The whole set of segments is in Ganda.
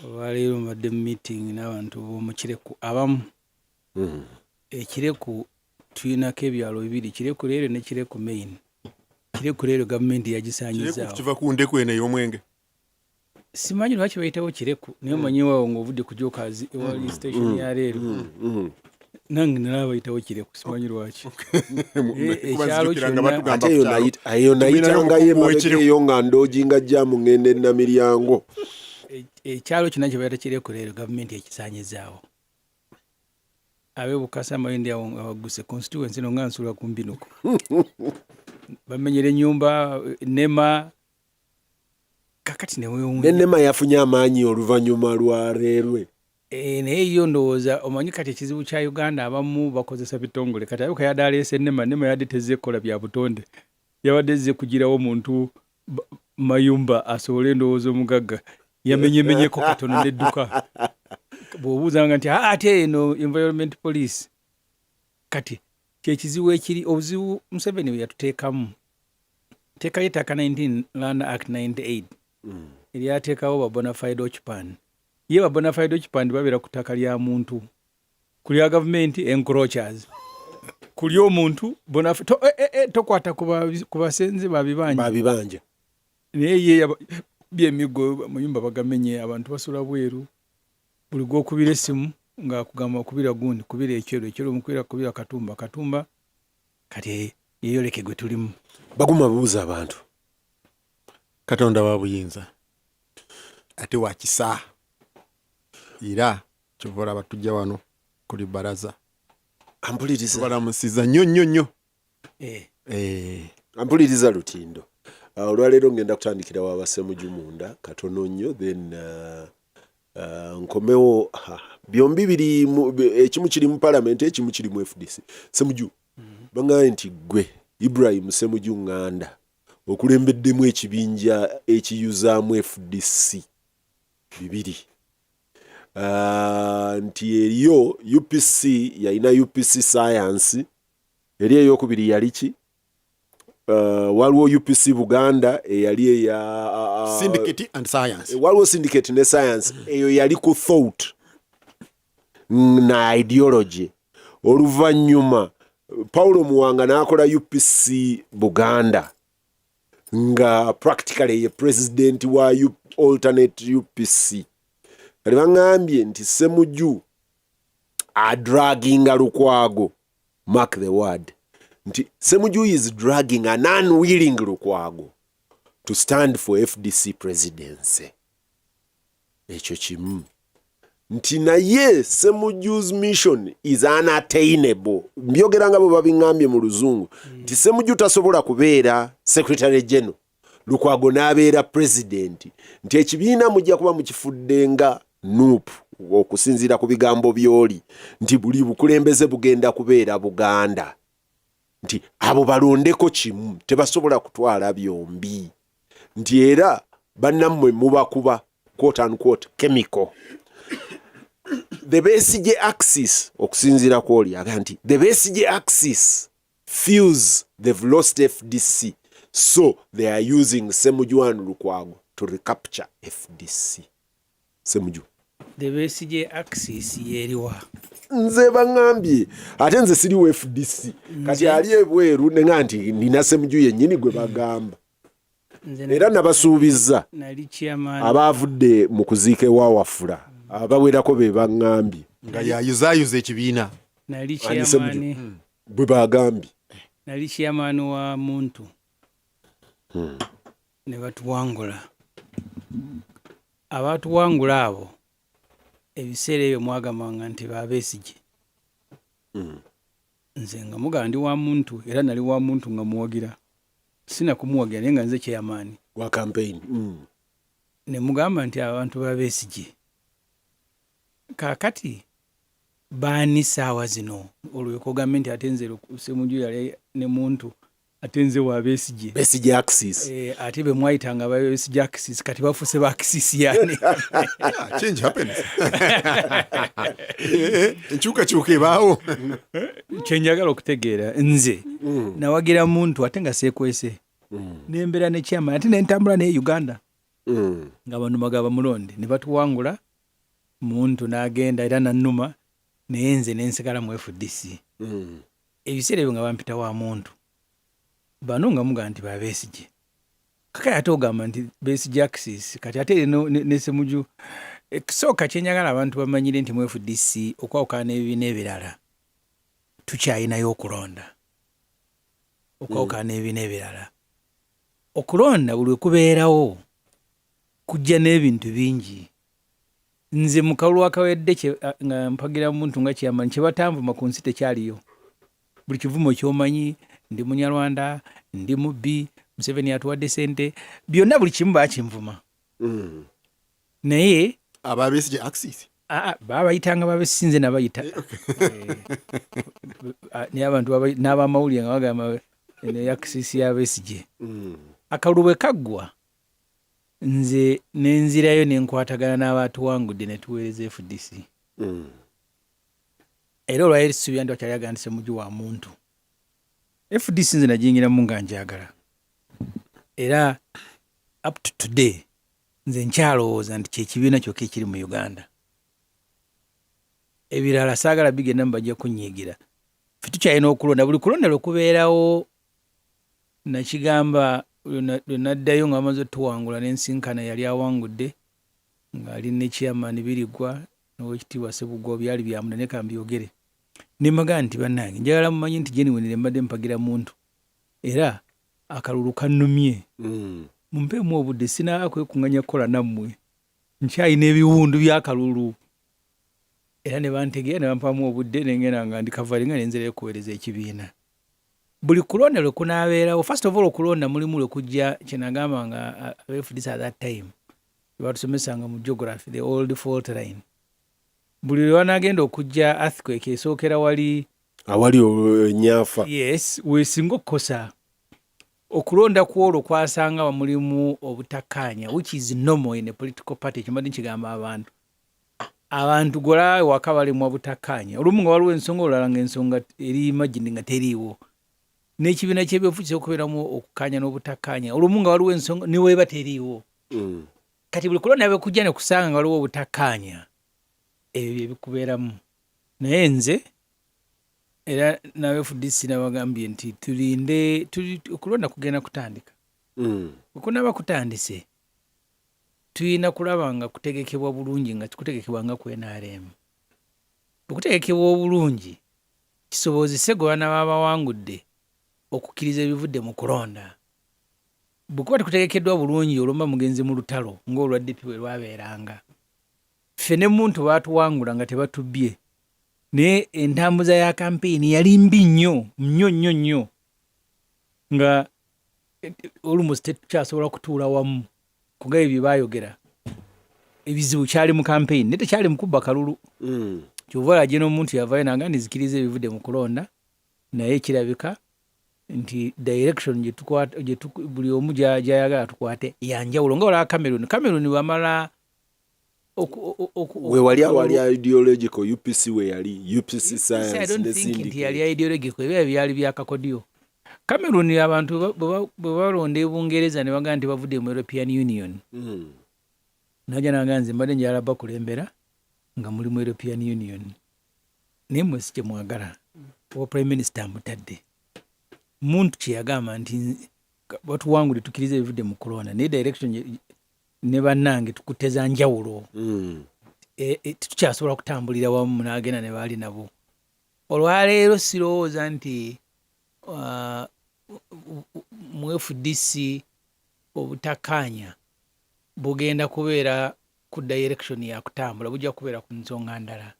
Olwaleero mbadde mu meeting n'abantu b'omu Kireku abamu. Ekireku tulinako ebyalo bibiri, Kireku Leero ne Kireku Main. Kireku Leero gavumenti Kireku yagisaanyizaawo. Kiva ku ndeku eno ey'omwenge. Simanyi lwaki bayitawo Kireku, naye omanyi waawo ng'ovudde ku Jokazi ewali station ya Leero. Nange nalaba bayitawo Kireku, simanyi lwaki. Kuba ekyalo nzijukira nga kyonna- batugamba Ate ku eyo kyalo. eyo Tulinayo nayitangayo omukungu emabega w'Ekireku. eyo nga ndojinga jjaamu ngenda enamiryango. Ekyalo kyonna kye bayita Kireku Leero gavumenti ekisaanyizaawo. Ab'e Bukasa amayindi awo nga bagguse constituency eno nga nsula ku mbinuko. Bamenyera ennyumba nema kakati ne weewuunya. Ne Nema yafunye amaanyi oluvannyuma lwa reerwe. Naye yo ndowooza omanyi kati ekizibu kya Uganda, abamu bakozesa bitongole. Kati ayoka yadde aleese Nema, Nema yadde tezze kukola bya butonde, yabadde ezze kugirawo muntu mayumba asobole endowooza omugagga yamenyemenyeko katono nedduka. Bw'obuuzanga nti, "Ah, ate eno environment police?" Kati kyekizibu ekiri obuzibu Museveni bwe yatuteekamu, teeka ly'ettaka 19 Land Act 98 eryateekawo ba bonafide occupant. Ye ba bonafide occupant babeera ku ttaka lya muntu, ku lya gavumenti encroachers, ku ly'omuntu tokwata ku basenze babibanja. Babibanja. Naye ye byemiggo amayumba bagamenye, abantu basula bweru. Buli gwokubira essimu ng'akugamba kubira gundi, kubira ekyero, ekyero mukubira, kubira Katumba, Katumba. Kati yeyoleke gwe tulimu. Baguma buuza abantu. Katonda wa buyinza ate wa kisa, era kyova olaba tujja wano kuli baraza. Ampuliriza. Tubalamusiza nnyo nnyo nnyo. Ampuliriza Lutindo. Olwaleero ngenda kutandikira wa Basemuju munda katono nnyo, then nkomewo. Byombi biri ekimu kiri mu parliament, ekimu kiri mu FDC. Semuju, baŋŋambye nti gwe Ibrahim Semuju Ŋŋanda okulembeddemu ekibinja ekiyuzaamu FDC bibiri, nti eriyo UPC yalina UPC Science, eri eyokubiri yali ki? Waliwo UPC Buganda eyali eya Syndicate and science. Waliwo syndicate ne science. Eyo yali ku thought na ideology. Oluvannyuma Paulo Muwanga n'akola UPC Buganda nga practically ye president wa alternate UPC. Kati baŋŋambye nti Semuju adraginga Lukwago, mark the word, nti Semuju is dragging an unwilling Lukwago to stand for FDC presidency. Ekyo kimu nti naye Semuju's mission is unattainable. Mbyogera nga bwe babiŋŋambye mu Luzungu, nti Semuju tasobola kubeera secretary general, Lukwago n'abeera president, nti ekibiina mujja kuba mukifudde nga NUP, okusinziira ku bigambo by'oli nti buli bukulembeze bugenda kubeera Buganda, nti abo balondeko kimu, tebasobola kutwala byombi, nti era bannammwe mubakuba quote unquote chemical. The Besigye axis, okusinziira ku oli aga nti the Besigye axis feels they've lost FDC, so they are using Semuju and Lukwago to recapture FDC. Semuju. The Besigye axis yeriwa? Nze baŋŋambye, ate nze siriwo FDC kati ali ebweru, nenga nti nina Semuju yennyini gwe bagamba. Nze era nabasuubizza nali chairman abaavudde mu kuziika ewawafula abawerako be baŋŋambye. Nga yayuzayuza ekibiina. Nali Ani? chairman. Semuju bwe bagambye. Nali chairman wa muntu ne batuwangula. Abatuwangula abo ebiseera ebyo mwagambanga nti Babesigye. Nze nga mugamba ndi wa muntu, era nali wa muntu nga muwagira, sinakumuwagira naye nga nze chairman wa campaign. Ne mugamba nti abantu Babesigye. Kaakati baani saawa zino olwoka ogambe nti ate nze Semuju yali ne muntu, ate nze wa Besigye? Besigye axis. Ate be mwayitanga ba Besigye axis kati bafuuse ba axis yani? Ah, change happens. Enkyukakyuka ebaawo. Kyenjagala okutegeera, nze nawagira muntu ate nga seekwese, nembeera ne chairman ate nentambula naye Uganda nga bano magaba mulonde ne batuwangula. Muntu n'agenda era nannuma, naye nze nensigala mu FDC. Ebiseera ebyo nga bampita wa muntu, bano nga mugamba nti babesigye. Kaka ate ogamba nti Besigye axis, kati ate ne Ssemujju. Ekisooka kyenjagala abantu bamanyire nti mu FDC, okwawukana n'ebibiina ebirala, tukyayinayo okulonda. Okwawukana n'ebibiina ebirala, okulonda buli wekubeerawo kujja n'ebintu bingi. Nze mu kalulu akawedde nga mpagira muntu nga chairman, kye batanvuma ku nsi tekyaliyo. Buli kivumo kyomanyi, ndi Munyarwanda, ndi mubbi, Museveni atuwadde sente, byonna buli kimu bakinvuma. Naye Ababesigye axis. Aa, babayitanga babesinze nabayita. Naye abantu n'abamawulire nga bagamba eno axis y'Abesigye. Akalulu bwe kaggwa, nze nenzirayo nenkwatagana n'abatuwangudde ne tuweereza FDC. Era olwaleero sisuubira nti wakyali agamba nti Ssemujju wa muntu. FDC nze nagiyingiramu nga njagala, era up to today nze nkyalowooza nti kyekibiina kyokka ekiri mu Uganda. Ebirala saagala bigendamu, bajja kunyiigira. Ffe tukyalina okulonda. Buli kulonda lwe kubeerawo, nakigamba lwe naddayo nga bamaze otuwangula, n'ensinkana yali awangudde ng'ali ne chairman Birigwa n'owekitiibwa Sebugwawo, byali byamunda naye kambyogere. Ne mbagamba nti bannange, njagala mumanye nti genuinely mbadde mpagira muntu, era akalulu kannumye. Mumpeemu obudde, sinaba kwekuŋŋanya kukola nammwe, nkyalina ebiwundu by'akalulu. Era ne bantegeera ne bampamu obudde, nengenda nga ndi kavalinga nenzirayo okuweereza ekibiina. Buli kulonda lwe kunaabeerawo, first of all, okulonda mulimu lwe kujja, kyenagamba nga aba FDC at that time batusomesanga mu geography, the old fault line. Buli lwe wanaagenda okujja earthquake, esookera wali awali enyafa. Yes, wesinga okukosa. Okulonda kwolwo kwasanga mulimu obutakkaanya, which is normal in a political party. Ekimbadde nkigamba abantu, abantu gola ewaka balemwa butakkaanya olumu nga waliwo ensonga, olulala nga ensonga eri imagine nga teriiwo. N'ekibiina kyebyobufuzi kisobola okubeeramu okukkaanya n'obutakkaanya olumu nga waliwo ensonga niweeba teriiwo. Kati buli kulonda bwe kujja ne kusanga nga waliwo obutakkaanya, ebyo bye bikubeeramu. Naye nze era n'aba FDC nabagambye nti tulinde, okulonda kugenda kutandika. Bwe kunaaba kutandise, tulina kulaba nga kutegekebwa bulungi, nga kutegekebwa nga ku NRM. Bwe kutegekebwa obulungi, kisobozese gwe banaaba bawangudde okukkiriza ebivudde mu kulonda. Bwe kuba tekutegekeddwa bulungi, olwo muba mugenze mu lutalo ng'olwa DP bwe lwabeeranga. Ffe ne muntu baatuwangula nga tebatubbye, naye entambuza ya kampeyini yali mbi nnyo nnyo nnyo nnyo, nga almost tetukyasobola kutuula wamu kuga ebyo bye baayogera. Ebizibu kyali mu kampeyini naye tekyali mu kubba kalulu. Kyova olaba gye n'omuntu yavaayo nanga nzikiriza ebivudde mu kulonda, naye kirabika nti direction gye tukwata, buli omu gy'ayagala tukwate yanjawulo. Nga olaba Cameroon, Cameroon bwamala We wali awali ideological, UPC we yali UPC I science don't ne think nti syndicate. yali ideological, ebyo byali byakakodyo. Cameroon abantu bwe balonda e Bungereza ne bagamba nti bavudde mu European Union, najja naga nze mbadde njagala bakulembera nga muli mu European Union, naye mmwe si kyemwagala. Owa prime minister amutadde muntu kye yagamba nti batuwangudde, tukkirize ebivudde mu kulonda, naye direction ne bannange tukuteza njawulo. Tetukyasobola kutambulira wamu. N'agenda ne baali nabo. Olwaleero sirowooza nti mu FDC obutakkaanya bugenda kubeera ku direction ya kutambula, bujja kubeera ku nsonga ndala.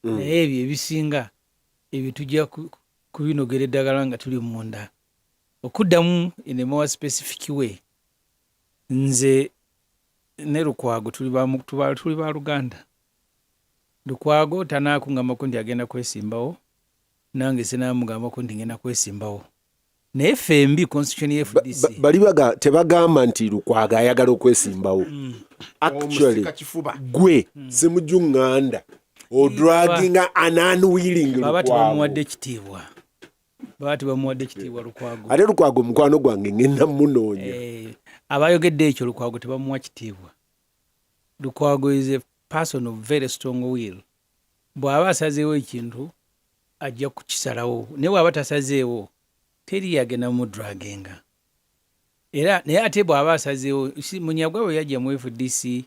Naye ebyo ebisinga ebyo tujja kubinogera eddagala nga tuli munda. Okuddamu in a more specific way, nze ne Lukwago tuli ba luganda. Lukwago tanaakuŋŋambako nti agenda kwesimbawo, nange sinaamugambako nti ngenda kwesimbawo, naye ffembi constitution ye FDC. Bali tebagamba nti Lukwago ayagala okwesimbawo. Actually, Omusika kifuba. gwe Ssemujju Nganda odraginga an unwilling Baba Lukwago. Tebamuwadde ekitiibwa, baba tebamuwadde ekitiibwa Lukwago. Ate Lukwago mukwano gwange, ngenda munoonya. Abayogedde ekyo, Lukwago tebamuwa kitiibwa. Lukwago is a person of very strong will. Bw'aba asazeewo ekintu ajja kukisalawo, naye bw'aba tasazeewo teri yagenda mudraginga. Era naye ate bw'aba asazeewo, si Munyagwa bwe yajja mu FDC,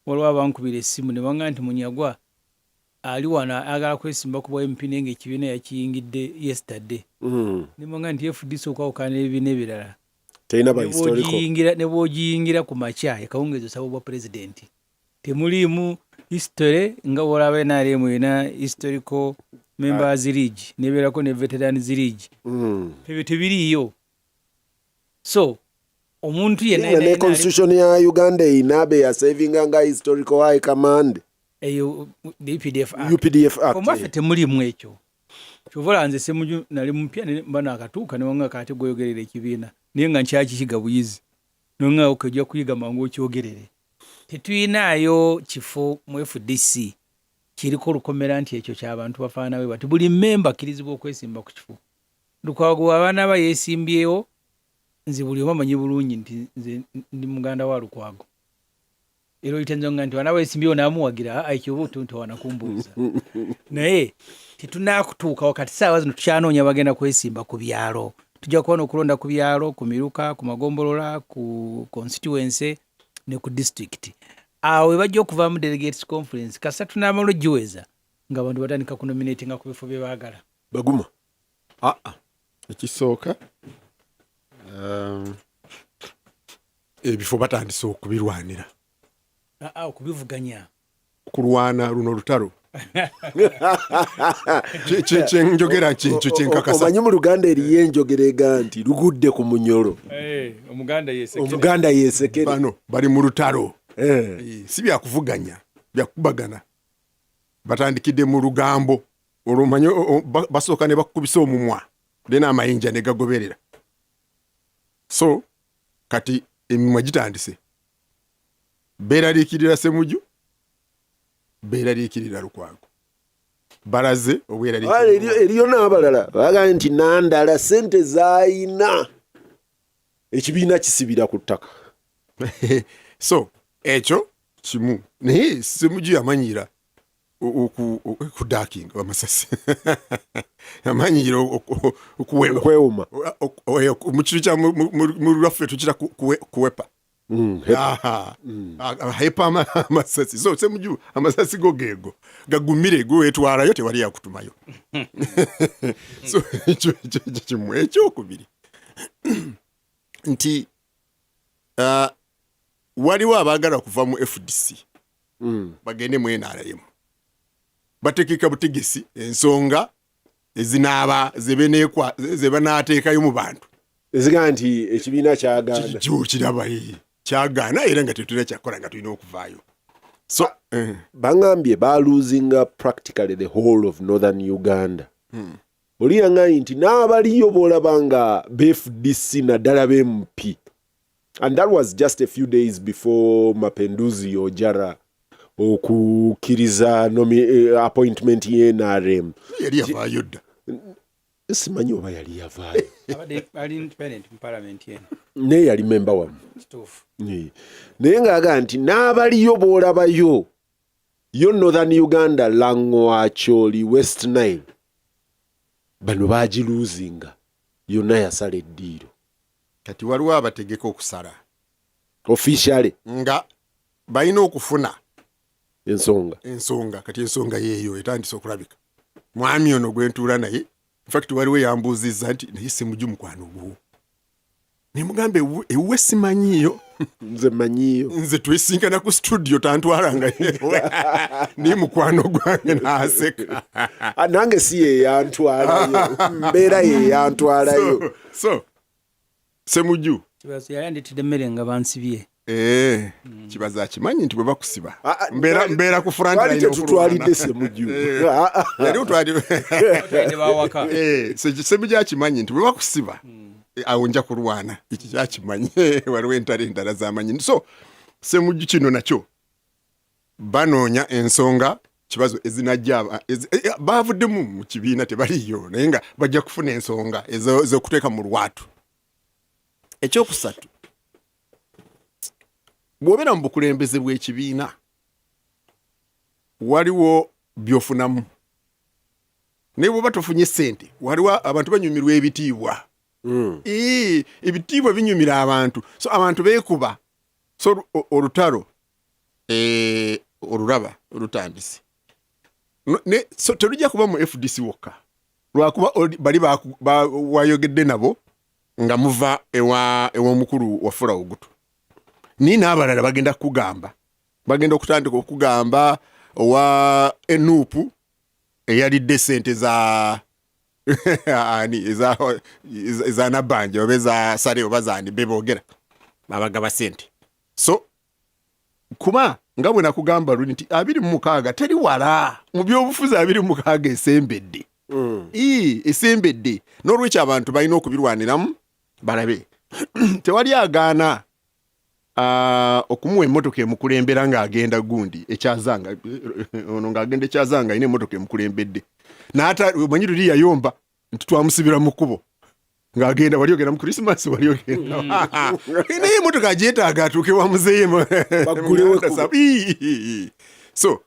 waliwo abankubira essimu ne baŋŋamba nti Munyagwa ali wano ayagala kwesimba ku bwa MP, naye ng'ekibiina yakiyingidde yesterday. Ne baŋŋamba nti FDC okwawukana n'ebibiina ebirala terina ba historical. Ne bw'ogiyingira ku makya ekawungeezi osaba obwa pulezidenti, temuliimu history nga bw'olaba NRM erina historical members league, nebeerako ne veterans league. Ebyo tebiriiyo. So omuntu yenna nga ne yenna constitution ya Uganda erina be yasavinga nga historical high command. Eyo the UPDF Act. UPDF Act. Omwaffe temulimu ekyo. Kyova olaba nze Semuju nali mupya, ne mba nakatuuka ne wanga kati gweyogerera ekibiina, naye nga nkyakiyiga buyizi, nonga ojja kuyiga mangu okyogerere. Tetuyinaayo kifo mu FDC kiriko olukomera nti ekyo kyabantu bafaanawe bati. Buli memba akkirizibwa okwesimba ku kifo. Lukwago bw'aba naaba yeesimbyewo, nze buli omu amanyi bulungi nti nze ndi muganda wa Lukwago, era oyita ensonga nti wanaaba yeesimbyewo n'amuwagira, aa, ekyo oba towana kumbuuza. Naye tetunakutuuka wakati. Saawa zino tukyanoonya bagenda kwesimba ku byalo. Tujja kuba n'okulonda ku byalo, ku miruka, ku magombolola, ku constituency ne ku district. Awo we bajja okuvaamu delegates conference. Kasita tunaamala ogiweza, ng'abantu batandika kunominatinga ku bifo bye baagala. Baguma. Aa, ekisooka, ebifo batandise okubirwanira. Aa, okubivuganya. Kulwana luno lutalo. Kyenjogera kyekyo kyenkakasa. Omanyi mu Luganda eriyo enjogera ega nti lugudde ku munyolo. Omuganda yesekere. Omuganda yesekere. Bano bali mu lutalo. Si byakuvuganya, byakubagana. Batandikidde mu lugambo olwo, omanyi basooka ne bakukubisa omumwa, then amayinja ne gagoberera. So kati emimwa gitandise, beeraliikirira Semuju, beeraliikirira Lukwago, balaze obweraliikirira. Eriyo n'abalala bagambye nti Nandala sente zayina ekibiina kisibira ku ttaka. So ekyo kimu, naye Semuju yamanyira okudakinga amasasi, yamanyira okuweba. Okwewuma. Mu kintu kya mu lwaffe tukira kuwepa. Aha. Hepa amasasi. So Semuju amasasi go geego gagumire, gwetwalayo, tewali yakutumayo. So ekyo kimu. Ekyokubiri nti waliwo abaagala kuva mu FDC bagende mu NRM. Bategeka butegesi ensonga ezinaaba zebanaateekayo mu bantu. Ezigaa nti ekibiina kyagaana. Kyo kiraba, kyagaana, era nga tetulina kyakola, nga tulina okuvaayo. So Baŋŋambye baluzinga practically the whole of northern Uganda. Oli yaŋŋambye nti n'abaliyo b'olaba nga ba FDC, naddala ba MP, and that was just a few days before Mapenduzi Ojara okukkiriza appointment ye NRM. Yali yavaayo dda. Simanyi oba yali yavaayo. Abadde ali independent mu parliament eno. Naye yali memba wamu. Kituufu. Naye ng'agamba nti n'abaliyo b'olabayo yo northern Uganda, Lango, Acholi, West Nile, bano bagiluzinga yonna, yasala eddiiro. Kati waliwo abategeka okusala officially nga balina okufuna ensonga. Ensonga. Kati ensonga yeeyo etandise okulabika. Mwami ono gwentuula naye, infact waliwo yambuuzizza nti naye Semuju mukwano gwo, nemugamba ewuwe simanyiiyo. Nze manyiiyo. Nze twesinkana ku studio, tantwalanga, naye mukwano gwange, naseka. Ah, nange si yeyantwalayo, mbeera yeyantwalayo. So Semuju Kibazo yali andetedde emmere nga bansibye. Eh, kibazo akimanyi nti bwe bakusiba Ah, ah, mbeera ku front twali line okulwana. tetutwalidde Semuju. Ah, ah. Yali otwali Otwalidde bawaka. Eh, Semuju akimanyi nti bwe bakusiba, awo nja kulwana. Ekyo kyakimanyi. Waliwo entalo endala zamanyi. So Semuju kino nakyo banoonya ensonga, kibazo ezinajja bavuddemu mu kibiina, tebaliyo, naye nga bajja kufuna ensonga ez'okuteeka mu lwatu. Ekyokusatu, bw'obeera mu bukulembeze bw'ekibiina Waliwo byofunamu, naye bwoba tofunye sente, waliwo abantu banyumirwa ebitiibwa. Ebitiibwa binyumira abantu, so abantu beekuba. So olutalo olulaba olutandise. So terujja kuba mu FDC wokka, lwakuba bali wayogedde nabo nga muva ewa ew'omukulu Wafula Ogutu, naye n'abalala bagenda kukugamba, bagenda okutandika okugamba owa NUP eyalidde sente za ani, eza Nabbanja oba eza Sale oba zani, beboogera abagaba sente. So kuba nga bwe nakugamba luli nti 26 teri wala mu byobufuzi, 26 esembedde. Esembedde. N'olwekyo abantu balina okubirwaniramu balabe tewali agaana okumuwa emmotoka emukulembera ng'agenda gundi ekyazanga ono, ng'agenda ekyazanga alina emmotoka emukulembedde. N'ata omanyi luli yayomba nti twamusibira mu kkubo ng'agenda, wali ogenda mu Christmas, wali ogenda, naye emmotoka agyetaaga atuuke wa muzeeyi. Baggulewo ekkubo. So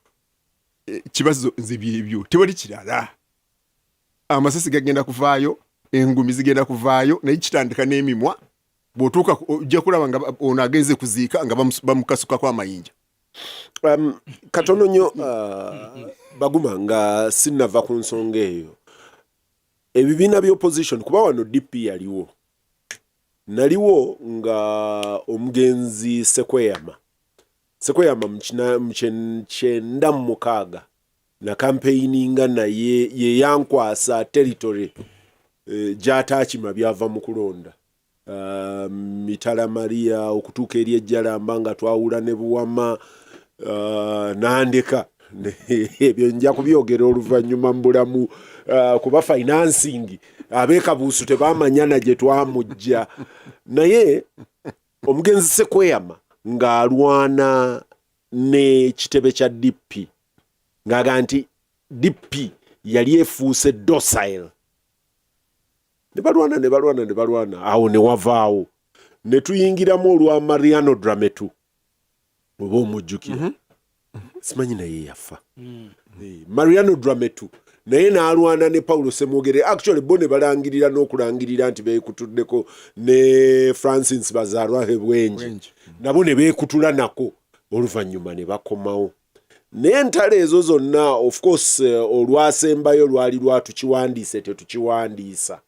kibazo nze byebyo, tewali kirala. Amasasi gagenda kuvaayo, engumi zigenda kuvaayo, naye kitandika n'emimwa. Bw'otuuka ojja kulaba nga ono agenze kuziika nga bamukasukako amayinja. Katono nnyo, Baguma, nga sinnava ku nsonga eyo, ebibiina by'opposition, kuba wano DP yaliwo, naliwo nga omugenzi Sekweyama mu 96 na campaigninga naye, ye yankwasa territory gy'ataakima byava mu kulonda Mitala Maria okutuuka eri Ejjalamba nga twawula ne Buwama, nandeka. Ebyo nja kubyogera oluvannyuma mu bulamu, kuba financing ab'ekabuusu tebamanyana gye twamujja. Naye omugenzi Sekweyama ng'alwana n'ekitebe kya DP, ng'aga nti DP yali efuuse docile, ne balwana, ne balwana, ne balwana, awo ne wavaawo ne tuyingiramu olwa Mariano Drametu, oba omujjukira? Simanyi naye yafa. Mariano Drametu naye n'alwana ne Paulo Semwogere. Actually bo ne balangirira n'okulangirira nti beekutuddeko ne Francis Bazarwahe Bwengi. Bwengi. Nabo ne beekutula nako, oluvannyuma ne bakomawo. Naye entalo ezo zonna, of course, olwasembayo lwali lwatukiwandiise tetukiwandiisa,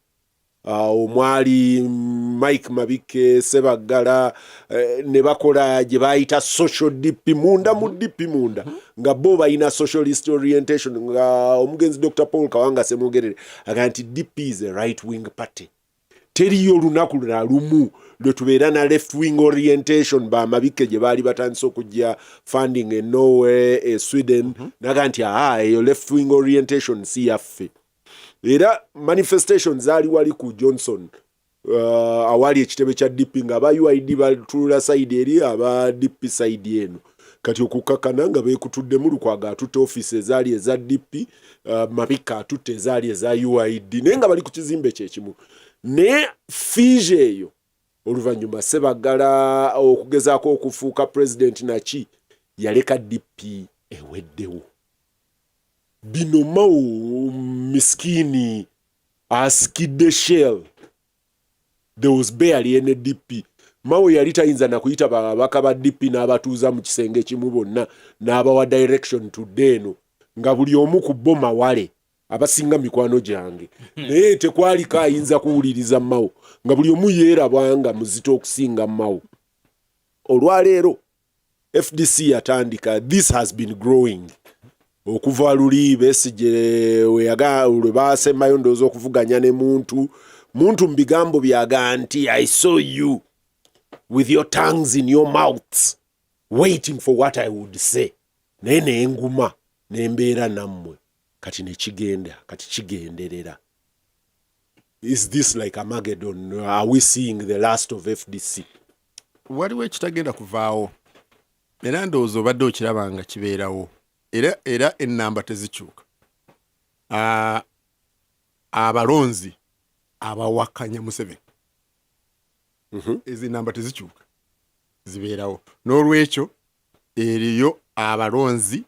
omwali Mike Mabike Sebaggala, ne bakola gye bayita social DP munda mu DP munda, nga bo balina socialist orientation, nga omugenzi Dr Paul Kawanga Semwogerere aga nti DP is a right wing party, teriyo olunaku na lumu lwe tubeera na left wing orientation. Bamabike gye baali batandise okujja funding e Norway, e Sweden. Naga nti aa, eyo left wing orientation si yaffe. Era manifestation zaali wali ku Johnson, awali ekitebe kya DP, nga aba UID batulula side eri, aba DP side eno. Kati okukakkana nga beekutuddemu, Lukwago atutte ofiisi ezaali eza DP, Mabika atutte ezaali eza UID, naye nga bali ku kizimbe kyekimu. Naye fiije eyo oluvannyuma Sebaggala okugezaako okufuuka president naki, yaleka DP eweddewo. Bino Mao miskiini asikidde shell, there was barely any DP. Mao yali tayinza nakuyita babaka ba DP n'abatuuza mu kisenge kimu bonna n'abawa direction tudde eno, nga buli omu ku bo mawale, abasinga mikwano gyange, naye tekwaliko ayinza kuwuliriza Mao, nga buli omu yeeraba nga muzito okusinga Mao. Olwaleero FDC yatandika, this has been growing okuva luli Besigye lwe basembayo ndowooza okuvuganya ne Muntu. Muntu mu bigambo byaga nti, "I saw you with your tongues in your mouths waiting for what I would say, naye nenguma nembeera nammwe." Kati nekigenda, kati kigenderera. Is this like Armageddon? Are we seeing the last of FDC? Waliwo ekitagenda kuvaawo, era ndowooza obadde okiraba nga kibeerawo, era ennamba tezikyuka. Abalonzi abawakanya Museveni, ezo ennamba tezikyuka, zibeerawo. N'olwekyo eriyo abalonzi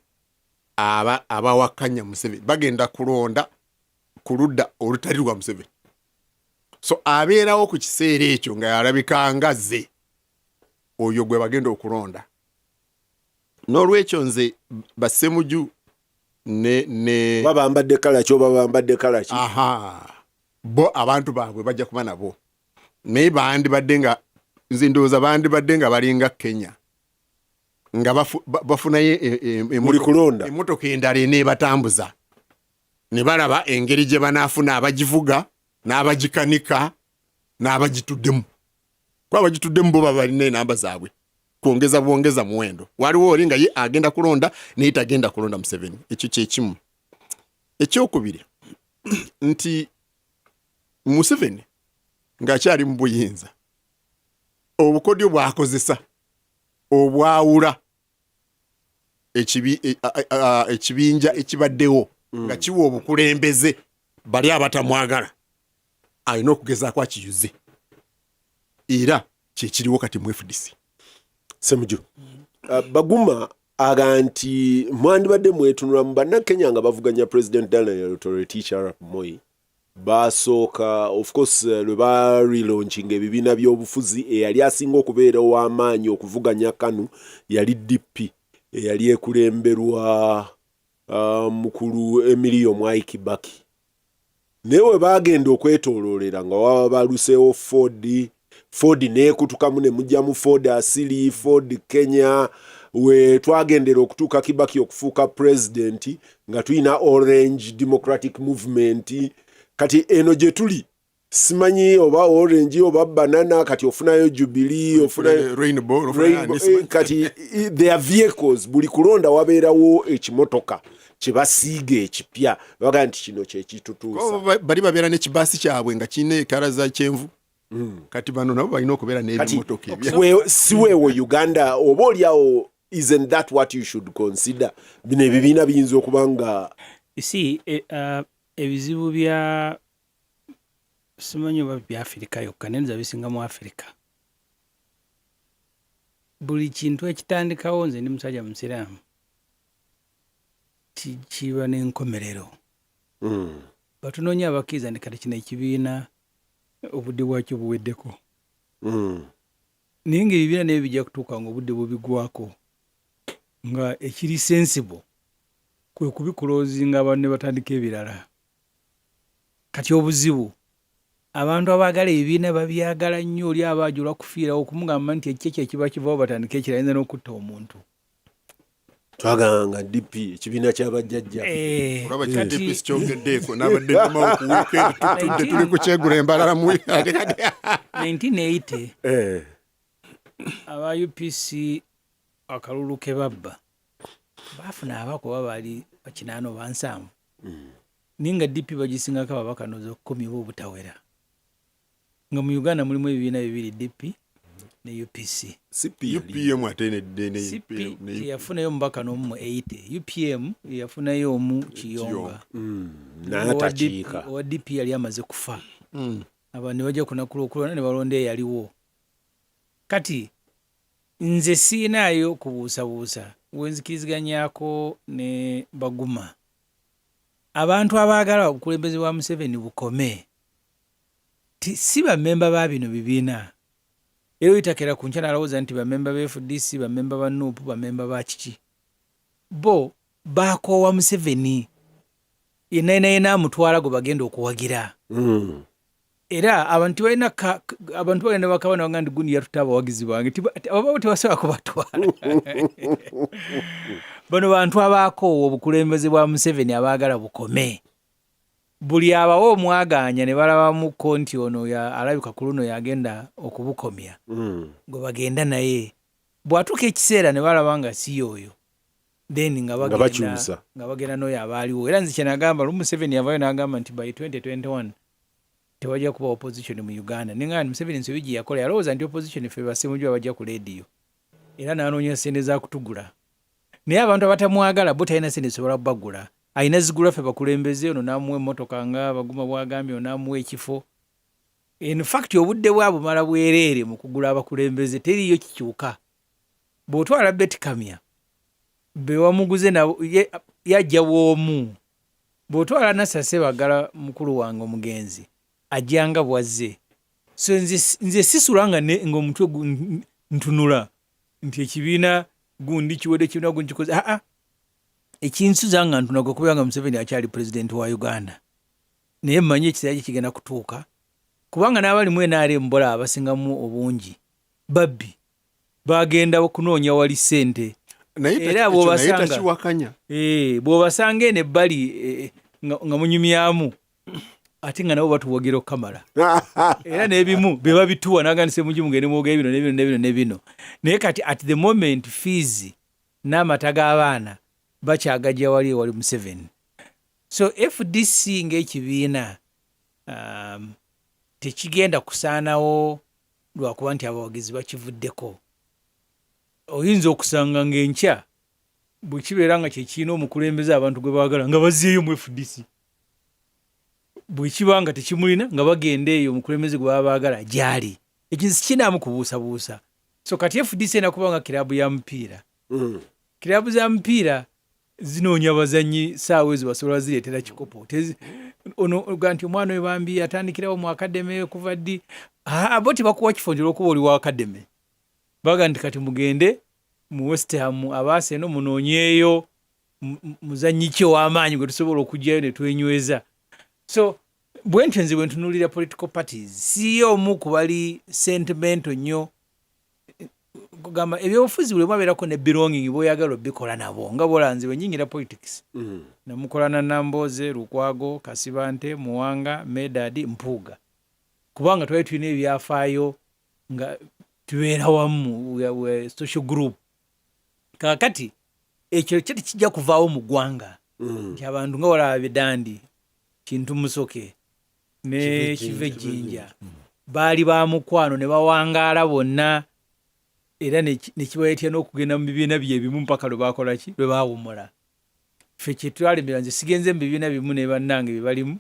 Abawakanya Museveni bagenda kulonda ku ludda olutali lwa Museveni, so abeerawo ku kiseera ekyo nga yalabika nga ze oyo gwe bagenda okulonda. N'olwekyo nze Basemuju ne Oba bambadde colour ki, oba bambadde colour ki. Aha, bo abantu baabwe bajja kuba nabo, naye bandibadde nga, nze ndowooza bandibadde nga balinga Kenya, nga bafunayo Buli kulonda. Emmotoka endala eneebatambuza, ne balaba engeri gye banaafuna abagivuga n'abagikanika n'abagituddemu, kuba abagituddemu bo baba balina enamba zaabwe, kwongeza bwongeza muwendo. Waliwo oli nga ye agenda kulonda naye tagenda kulonda Museveni. Ekyo kyekimu. Ekyokubiri nti Museveni ng'akyali mu buyinza, obukodyo bwakozesa obwawula ekibinja ekibaddewo nga kiwa obukulembeze bali abatamwagala, alina okugezaako akiyuze, era kyekiriwo kati mu FDC. Semuju, Baguma aga nti mwandibadde mwetunula mu Bannakenya nga bavuganya President Daniel Toroitich arap Moi. Basooka, of course, lwe ba relaunching ebibiina by'obufuzi, eyali asinga okubeera ow'amaanyi okuvuganya KANU yali DP eyali ekulemberwa mukulu Emilio Mwai Kibaki. Naye we baagenda okwetooloolera nga waba baluseewo Ford, Ford neekutukamu ne mujjamu Ford Asili, Ford Kenya. We twagendera okutuuka Kibaki okufuuka president nga tulina Orange Democratic Movement. Kati eno gye tuli simanyi oba orange oba banana. Kati ofunayo Jubilee, ofunayo Rainbow. Rainbow, kati their vehicles, buli kulonda wabeerawo ekimotoka kye basiiga ekipya, bagaa nti kino kyekitutuusa. Bali babeera n'ekibaasi kyabwe nga kirina e colour za kyenvu. Kati bano nabo balina okubeera n'ebimotoka ebya Si weewo Uganda oba oliawo, isn't that what you should consider? Bino ebibiina biyinza okuba nga You see, ebizibu bya, simanyi oba bya Afirika yokka, naye nza bisinga mu Afirika. Buli kintu ekitandikawo, nze ndi musajja musiraamu, kiba n'enkomerero. Batunoonya abakkiriza nti kati kino ekibiina obudde bwakyo buweddeko, naye ng'ebibiina naye bijja kutuuka nga obudde bubigwako, nga ekiri sensible kwe kubiclosinga, abantu ne batandika ebirala. Kati obuzibu, abantu abaagala ebibiina babyagala nnyo. Oli aba ajula kufiirawo, okumugamba nti ekyo ekiba kivaawo batandike ekirala, ayinza n'okutta omuntu. Twagamba DP ekibiina ky'abajjajja. Olaba kya DP sikyogeddeeko, nabadde nkomawo ku weekend, tutudde tuli ku kyegula embalala mu ate kati 1980, aba UPC akalulu ke babba baafuna ababaka oba baali 80 oba 70, naye nga DP bagisingako ababaka noza 10 oba obutawera, nga mu Uganda mulimu ebibiina bibiri, DP ne UPC. CP yali- UPM ate CP teyafunayo omubaka n'omu mu 80. UPM yafunayo omu, Kiyonga. Naye atakiika. Owa DP yali amaze kufa. Abantu ne bajja ku lunaku lw'okulonda ne balonda eyaliwo. Kati nze siinaayo kubuusabuusa wenzikiriziganyako ne Baguma. Abantu abaagala obukulembeze bwa Museveni bukome ti si bamemba ba bino bibiina, era oyitakera ku nkya n'alowooza nti bamemba ba FDC, bamemba ba NUP, bamemba ba kiki. Bo bakoowa Museveni, yenna yena yena amutwala gwe bagenda okuwagira. Era abantu tebalina abantu bagenda bakaba nabagamba nti gundi yatutte abawagizi bange. Ababo tebasobola kubatwala. Bano bantu abakoowa obukulembeze bwa Museveni, abaagala bukome. Buli abawa omwagaanya ne balabamuko nti ono alabika ku luno yagenda okubukomya, gwe bagenda naye. Bw'atuuka ekiseera ne balaba nga si y'oyo, then nga bagenda bakyusa. Nga bagenda n'oyo abaaliwo. Era nze kyenagamba, lumu Museveni yavayo n'agamba nti by 2021 tewajja kuba opposition mu Uganda. Nenga nti Museveni ensobi gye yakola, yalowooza nti opposition ffe Basemuju abajja ku leediyo, era n'anoonya ssente za kutugula. Naye abantu abatamwagala bo talina ssente zisobola kubagula, alina zigula ffe bakulembeze. Ono n'amuwa emmotoka nga Baguma bw'agambye, ono n'amuwa ekifo. In fact, obudde bwe abumala bwereere mu kugula abakulembeze, teriiyo kikyuka. Bw'otwala Beti Kamya, be wamuguze nabo, Yajja bw'omu. Bw'otwala Nasser Ssebaggala mukulu wange omugenzi ajja nga bw'azze. So nze nze sisula nga ne nga omutwe ntunula nti ekibiina gundi kiwedde ekibiina gundi kikoze aa ekinsuza nga ntunula kwe kubeera nga Museveni akyali pulezidenti wa Uganda naye mmanyi ekiseera kye kigenda kutuuka kubanga n'abali mu nrm bolaba abasingamu obungi babbi bagenda kunoonya wali ssente era bwobasanga eh, bwobasanga eno ebbali eh, nga munyumyamu ate nga nabo batuwagira okukamala era n'ebimu be babituwa naga nti semuji mugende mwogere bino nebino nebino nebino naye kati at the moment fees n'amata g'abaana bakyagajja wali ewali Museveni so FDC ng'ekibiina tekigenda kusaanawo lwakuba nti abawagizi bakivuddeko. Oyinza okusanga ng'enkya bwe kibeera nga kye kirina omukulembeze abantu gwe baagala nga bazzeeyo mu fdc, bwe kiba nga tekimulina nga bagenda eyo omukulembeze gwe baba baagala gy'ali. Ekyo sikinaamu kubuusabuusa. So kati fdc erina kuba nga kiraabu ya mupiira. Kiraabu za mupiira zinoonya bazannyi saawa ezo basobola zireetera kikopo. Ono oga nti omwana oyo bambi atandikirawo mu akademe kuva ddi? Bo tebakuwa kifo nti olwokuba oli wa akademe. Baga nti kati mugende mu West Ham abaasa eno munoonyeeyo muzannyi ki ow'amaanyi gwe tusobola okuggyayo ne twenyweza. So bwentyo nze bwe ntunuulira political parties, si omu ku bali sentimental nnyo. Kugamba ebyobufuzi buli omu abeerako ne belonging b'oyagala obikola nabo nga bw'olaba nze bwe nnyingira politics namukola na Nambooze, Lukwago, Kasibante, Muwanga, Medard, Mpuuga kubanga twali tulina ebyafaayo nga tubeera wamu, we are a social group. Kaakati ekyo kyo tekijja kuvaawo mu ggwanga nti abantu nga walaba Bidandi, Kintu Musoke ne Kivejinja baali ba mukwano ne bawangaala bonna era ne kibaleetera n'okugenda mu bibiina bye bimu mpaka lwe baakola ki lwe baawummula. Ffe kye twalemera nze sigenze mu bibiina bimu ne bannange bye balimu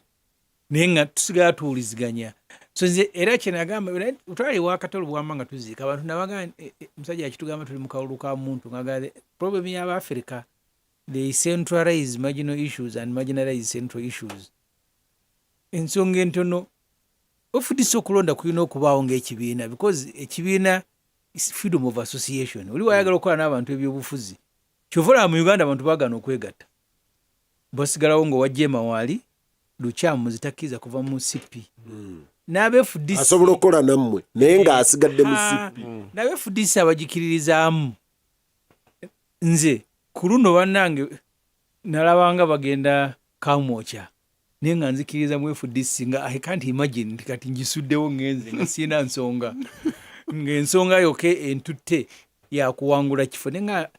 naye nga tusigala tuwuliziganya. So nze era kye nagamba twali ewa Kato Lubwama nga tuziika abantu nabagamba omusajja yakitugamba tuli mu kalulu ka muntu nga problem y'Abafirika they centralize marginal issues and marginalize central issues. Ensonga entono FDC okulonda kulina okubaawo ng'ekibiina because ekibiina is freedom of association. Oli wayagala okukola n'abantu ebyobufuzi kyova olaba mu Uganda abantu baagaana okwegatta basigalawo ng'owa Jeema waali Lukyamuzi takkiriza kuva mu CP n'aba FDC asobola okukola nammwe naye ng'asigadde mu CP. N'aba FDC abagikiririzaamu nze ku luno bannange nalabanga bagenda Kamwokya naye nga nzikiriza mu FDC nga I can't imagine nti kati ngisuddewo ngenze nga sirina nsonga ng'ensonga yokka entutte yakuwangula kifo naye nga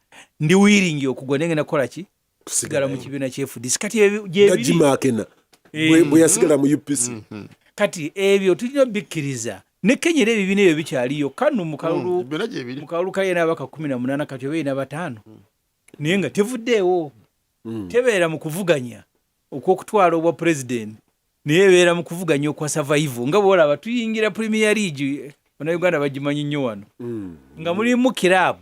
ndi willing okugwa naye ngenda kukola ki kusigala mu kibiina kya FDC kati ebyo nga gyebiri Jim Akena bwe yasigala mu UPC. Kati ebyo tulina obikkiriza ne Kenya era ebibiina ebyo bikyaliyo KANU mu kalulu Byonna gyebiri. mu kalulu kayo n'abaka 18 kati oba erina 5 naye nga tevuddeewo tebeera mu kuvuganya okw'okutwala obwa pulezidenti naye ebeera mu kuvuganya okwa survival nga bw'olaba tuyingira Premier League Bannayuganda bagimanyi nnyo wano nga mulimu kiraabu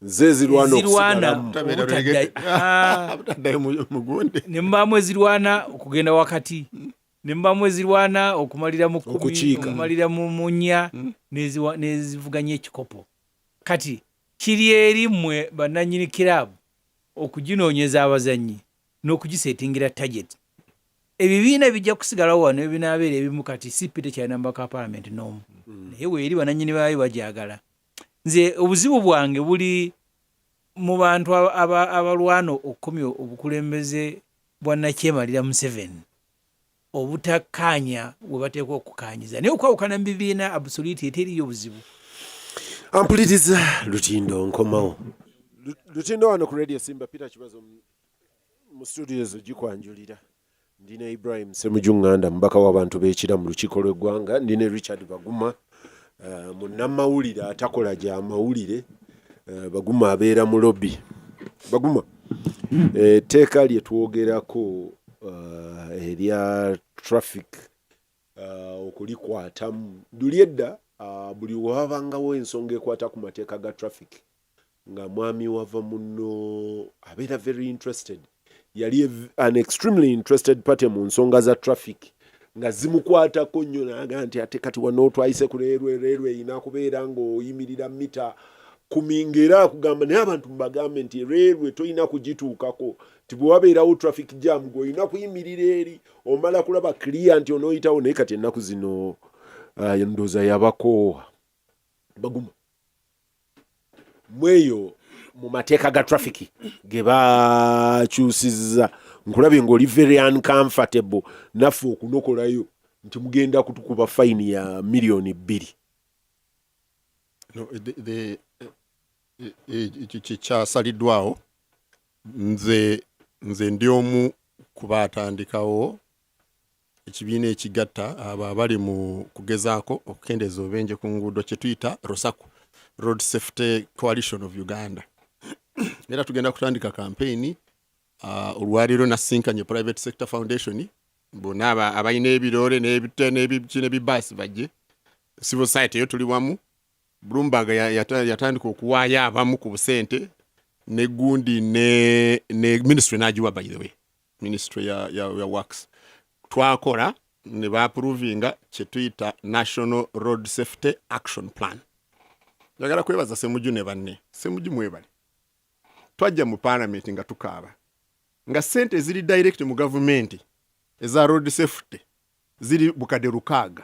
ze ezirwana ezirwana okusigalamu. Tabeera obutadda obutaddayo mugunde ne mubaamu ezirwana okugenda wakati ne mubaamu ezirwana okumalira mu 10 Okukiika. okumalira mu 4 n'ezivuganya ekikopo. Kati kiri eri mmwe bannannyini kiraabu okuginoonyeza abazannyi n'okugisetingira target. Ebibiina bijja kusigalawo wano ebinaabeera ebimu kati CP tekyalina mubaka wa parliament n'omu naye weeri bannannyini baayo bagyagala. Nze obuzibu bwange buli mu bantu abalwana okukomya obukulembeze bwa nnakyemalira Museveni obutakkaanya we bateekwa okukkaanyiza naye okwawukana mu bibiina absolutely teriiyo buzibu. Ampuliriza Lutindo nkomawo. Lutindo wano ku Radio Simba Peter Kibazo mu studios gikwanjulira. Ndi ne Ibrahim Ssemujju Nganda mubaka w'abantu b'Ekira mu lukiiko lw'eggwanga, ndi ne Richard Baguma munnamawulire atakola gya mawulire. Baguma abeera mu lobby. Baguma, etteeka lye twogerako erya traffic okulikwatamu luli edda buli wabangawo ensonga ekwata ku mateeka ga traffic nga mwami wava muno abeera very interested. Yali an extremely interested party mu nsonga za traffic nga zimukwatako nnyo, naga nti ate kati wano twayise ku railway, railway erina kubeera ng'oyimirira mita 10, ng'era akugamba naye abantu mubagambe nti railway tolina kugituukako, ti bwe wabeerawo traffic jam gweolina kuyimirira eri omala kulaba clear nti onooyitawo. Naye kati ennaku zino ndowooza yabakoowa. Baguma mweyo mu mateeka ga traffic ge bakyusizza, nkulabye ng'oli very uncomfortable naffe okunokolayo nti mugenda kutukuba fayini ya 2 miliyoni. No, ekyo kyekyasaliddwawo. Nze ndi omu ku baatandikawo ekibiina ekigatta abo abali mu kugezaako okukendeeza obubenje ku nguudo, kye tuyita ROSACU, Road Safety Coalition of Uganda. Era tugenda kutandika campaign. Olwaleero nasinkanye Private Sector Foundation, bonna abalina ebiroole n'ebite n'ebiki n'ebibaasi bajje. Civil society eyo tuli wamu. Bloomberg yatandika okuwaayo abamu ku busente ne gundi ne ministry n'agiwa, by the way, ministry ya works. Twakola ne baapprovinga kye tuyita National Road Safety Action Plan. Njagala kwebaza Semuju ne banne. Semuju, mwebale. Twajja mu parliament nga tukaaba nga sente eziri direct mu gavumenti eza road safety ziri 600,000,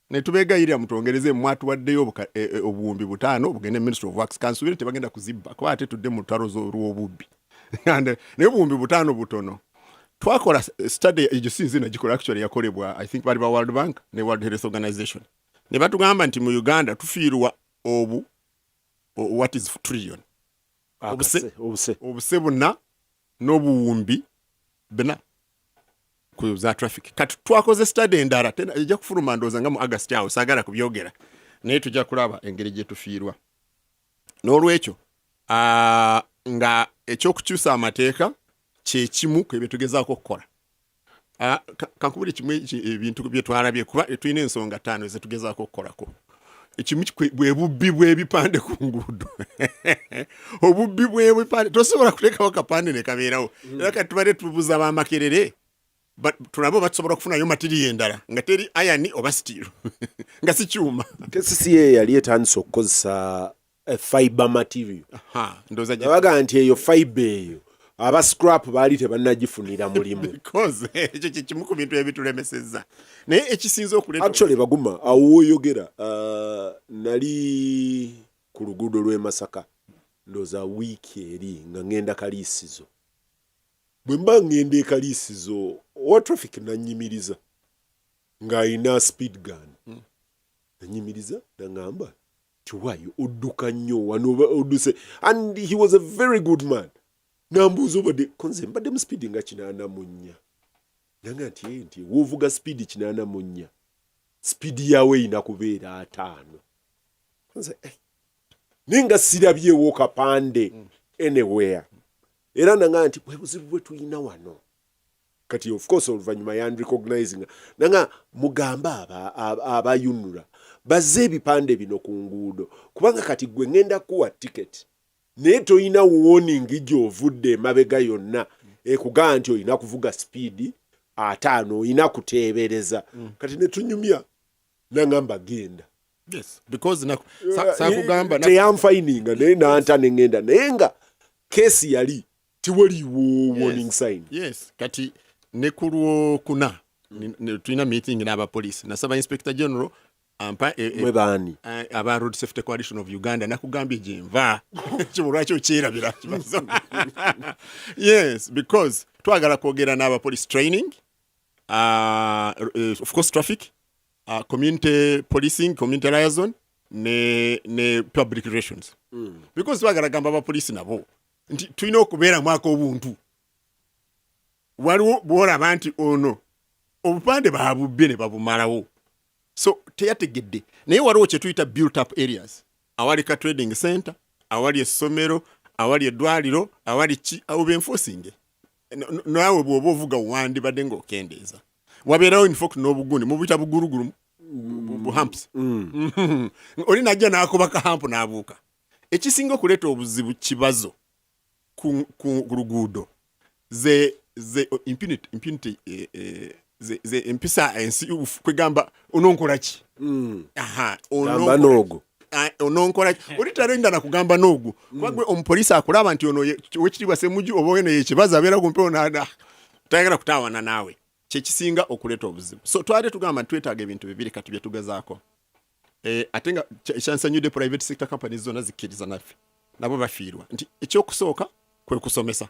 ne tubeegayirira mutwongereze. Mwatuwaddeyo 5,000 bugende Ministry of Works. Kansuubire tebagenda kuzibba, kuba ate tudde mu lutalo lw'obubbi. Naye 5,000 butono. Twakola study egyo, si nze nagikola actually, yakolebwa, I think bali ba World Bank ne World Health Organization, ne batugamba nti mu Uganda tufiirwa obu what is trillion Obuse. Obuse. Obuse buna n'obuwumbi bina ku za traffic. Kati twakoze study endala tena ejja kufuluma ndowooza nga mu August awo, saagala kubyogera, naye tujja kulaba engeri gye tufiirwa. N'olwekyo nga ekyokukyusa amateeka kyekimu ku ebyo tugezaako okukola. Kankubule kimu, ebintu bye twalabye, kuba tulina ensonga ttaano ezetugezaako okukolako. Ekimu bwe bubbi bw'ebipande ku nguudo. Obubbi bw'ebipande, tosobola kuteekawo kapande ne kabeerawo. Era kati tubadde tubuuza b'Amakerere tulabe oba tusobola okufunayo material endala nga teri iron oba steel, nga si kyuma. KCCA yali etandise okukozesa fiber material. Aha, ndowooza Baga nti eyo fiber eyo aba scrap baali tebannagifunira mulimu. Because ekyo kyekimu ku bintu ebitulemesezza, naye ekisinza okuleeta Actually Baguma, awo woyogera, nali ku luguudo lw'e Masaka ndowooza wiiki eri nga ŋŋenda Kaliisizo. Bwe mba ŋŋenda e Kaliisizo, owa traffic nanyimiriza ng'ayina speed gun. Nanyimiriza naŋŋamba tiwaayo odduka nnyo wano oba odduse, and he was a very good man. Nambuuza obadde konze mbadde mu speed nga 84. Nanga nti "Eh, nti woovuga speed 84, speed yaawe erina kubeera 50." Nze, eh, naye nga sirabyewo kapande anywhere. Era nanga nti bwe buzibu bwe tulina wano kati. Of course oluvannyuma yanrecognizinga nanga mugambe abayunula bazze ebipande bino ku nguudo, kubanga kati gwe ŋŋenda kuwa ticket naye toyina warning gy'ovudde emabega yonna ekugamba nti olina kuvuga speed 50, olina kuteebereza. Kati ne tunyumya nangamba genda. Yes, because sakugamba Teyanfayininga naye nanta neŋŋenda, naye nga case yali tiwaliwo warning sign. Yes, kati ne ku Lwokuna tulina meeting n'abapoliisi. Nasaba Inspector General ampa Mwe baani? Aba Road Safety Coalition of Uganda. Nakugambye gyenva kimu, lwaki okyerabira kibazo? Yes, because twagala kwogera n'abapolice training, of course traffic, community policing, community liaison ne public relations, because twagala gamba abapoliisi nabo nti tulina okubeeramu ak'obuntu. Waliwo bwolaba nti ono obupande babubbye ne babumalawo, so teyategedde. Naye waliwo kye tuyita built up areas, awali ka trading center, awali essomero, awali eddwaliro, awali ki, awo benforcing. Naawe bw'oba ovuga wandibadde ng'okendeeza. Wabeerawo in fact n'obugundi mubuyita bugulugulu, bu humps. Oli najja n'akuba ka hump n'abuuka. Ekisinga okuleeta obuzibu kibazo ku luguudo ze Ze impunity ze empisa ensi kwegamba ononkola ki? Aha, Gamba n'ogwo. Ononkola ki? Oli talinda na kugamba n'ogwo. Kuba gwe omupoliisi akulaba nti ono owekitiibwa Ssemujju oba ono yekibazo abeera ku mpewo tayagala kutaawana naawe. Kyekisinga okuleeta obuzibu. So twali tugamba nti twetaaga ebintu bibiri kati bye tugezaako. Ate nga kyansanyudde private sector companies zonna zikkiriza naffe. Nabo bafiirwa. Nti ekyokusooka kwe kusomesa.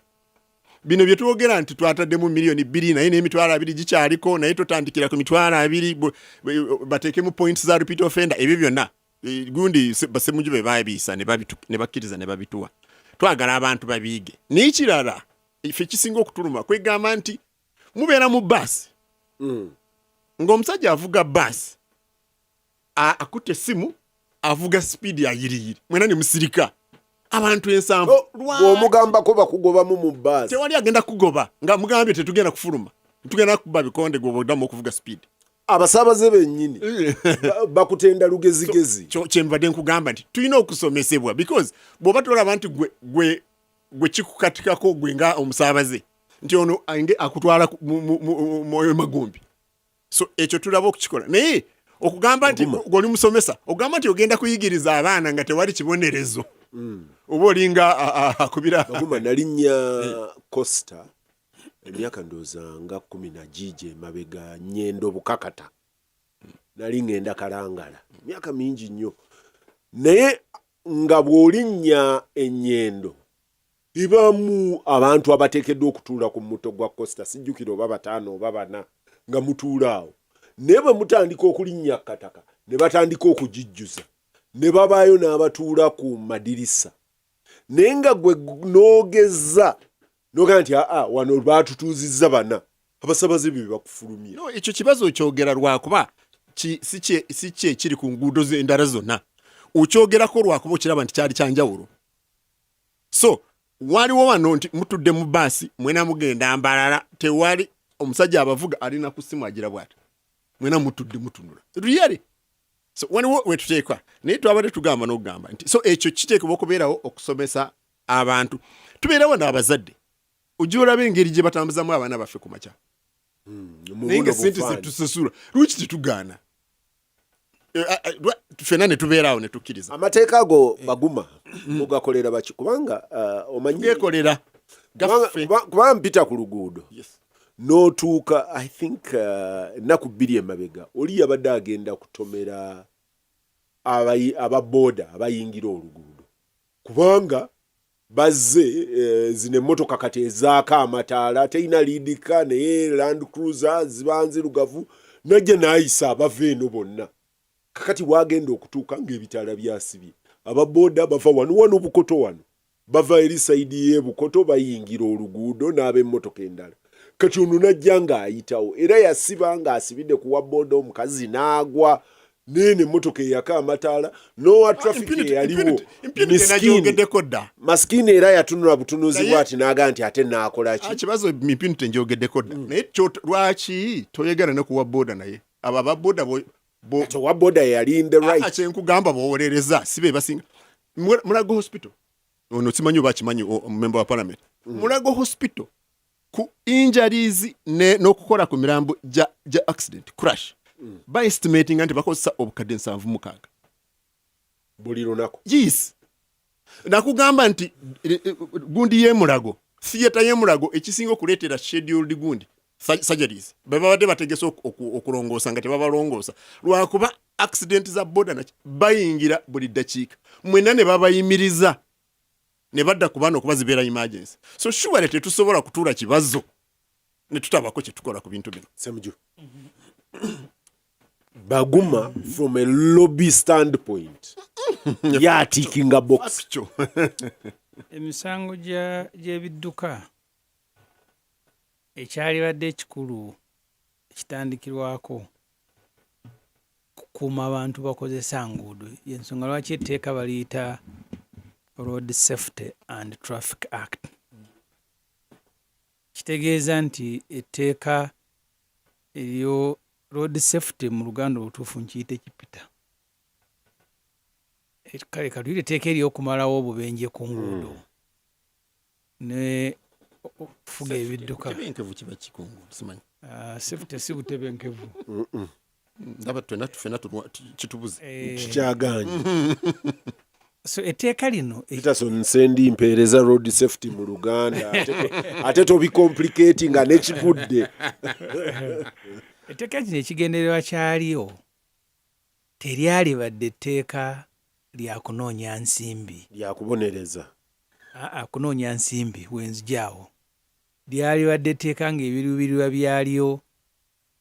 Bino bye twogera nti twataddemu 2 miliyoni naye n'20,000 gikyaliko, naye totandikira ku 20,000, bateekemu points za repeat offender, ebyo byonna. Gundi Basemujju be babiisa ne bakkiriza ne babituwa. Twagala abantu babiige. N'ekirala ife kisinga okutuluma kwegamba nti mubeera mu baasi ng'omusajja avuga baasi akutte essimu, avuga sipiidi ayiriyiri, mwena ne musirika abantu 70. Oh, bw'omugambako bakugobamu mu bbaasi. Tewali agenda kugoba nga mugambye tetugenda kufuluma, tugenda kuba bikonde gwe oddamu okuvuga sipiidi. Abasaabaze bennyini bakutenda lugezigezi. Kyembadde nkugamba nti tulina okusomesebwa, because bw'oba tolaba nti gwe kikukatikako gwe nga omusaabaze nti ono ange akutwala mwoyo magumbi. So ekyo tulaba okukikola, naye okugamba nti Oguma. gwe oli musomesa, okugamba nti ogenda kuyigiriza abaana nga tewali kibonerezo, oba olinga akubira. Baguma, nalinnya coaster emyaka ndowooza nga 10 na giigi emabega, nyendo bukakata, nali ŋŋenda Kalangala, myaka mingi nnyo, naye nga bw'olinnya ennyendo ibaamu abantu abateekeddwa okutuula ku muto gwa coaster, sijjukira oba bataano oba bana, nga mutuula awo, naye bwe mutandika okulinnya kataka ne batandika okugijjuza ne babaayo n'abatuula ku madirisa, naye nga gwe n'ogeza n'ogamba nti aa, wano baatutuuzizza bana, abasabaze bye bakufulumya. No, ekyo kibazo okyogera lwakuba si kye kiri ku nguudo endala zonna. Okyogerako lwakuba okiraba nti kyali kyanjawulo. So waliwo wano nti mutudde mu baasi mwena mugenda Mbalala, tewali omusajja abavuga alina ku simu agira bwati, mwena mutudde mutunula really. So waliwo wetuteekwa, naye twabadde tugamba n'okugamba nti so ekyo kiteekebwa okubeerawo okusomesa abantu. Tubeera wano abazadde, ojja olaba engeri gye batambuzamu abaana baffe ku makya, naye nga sente zetusasula lwaki tetugaana? Ffenna ne tubeera awo ne tukkiriza. Amateeka ago, Baguma, mugakolera baki? Kubanga omanyi Tugeekolera gaffe. Kubanga mpita ku luguudo n'otuuka, I think ennaku 2 emabega oli yabadde agenda kutomera aba booda abayingira oluguudo, kubanga bazze zino emmotoka kati ezaako amataala, terina liidika, naye Land Cruiser ziba nzirugavu, najja n'ayisa abava eno bonna. Kakati wagenda okutuuka ng'ebitaala byasibye, ababooda bava wano wano Bukoto, wano bava eri side y'e Bukoto, bayingira oluguudo n'ab'emmotoka endala. Kati ono najja ng'ayitawo era yasiba ng'asibidde ku wa booda, omukazi n'agwa neeno emmotoka eyaka amataala n'owa traffic eyaliwo miskiini. Nagyogeddeko dda. Masikini era yatunula butunuzi bwati n'agaa nti ate naakola ki? Kibazo impunity njogeddeko dda, naye lwaki toyegana ne kuwa booda? Naye abo aba booda Ate owa booda yali in the right. Kyenkugamba, bwowolereza si be basinga. Mulago Hospital ono simanyi oba akimanyi, member wa parliament, Mulago Hospital ku injuries n'okukola ku mirambo gya accident crash, baestimatinga nti bakozesa obukadde 76 buli lunaku. Yes, nakugamba nti gundi y'emulago, theatre y'emulago ekisinga okuleetera scheduled gundi surgeries bwe babadde bategese okulongoosa nga tebabalongoosa lwakuba accident za boda naki bayingira buli ddakiika, mwenna ne babayimiriza ne badda ku bano okuba zibeera emergency. So surely tetusobola kutuula kibazo ne tutabako kye tukola ku bintu bino. Semuju, Baguma, from a lobby standpoint, yatickinga box. Kyo. Emisango gy'ebidduka, ekyalibadde ekikulu ekitandikirwako kukuuma abantu bakozesa nguudo, yensonga lwaki etteeka baliyita Road Safety and Traffic Act. Kitegeeza nti etteeka eryo road safety, mu Luganda olutuufu nkiyite kipita. Kale katuyite etteeka ery'okumalawo obubenje ku nguudo ne Okufuga ebidduka. Butebenkevu kiba kikungu, simanyi. Ah, safety si butebenkevu. Ndaba twena ffenna kitubuze. Kikyaganye. So etteeka lino Peterson Nsendi, mpeereza road safety mu Luganda, ate tobicomplicating nga nekigudde. Etteeka kino ekigendererwa kyalyo teryalibadde etteeka lya kunoonya nsimbi. Lyakubonereza. Aa, kunoonya nsimbi wenzijaawo. Lyalibadde etteeka ng'ebiruubirirwa byalyo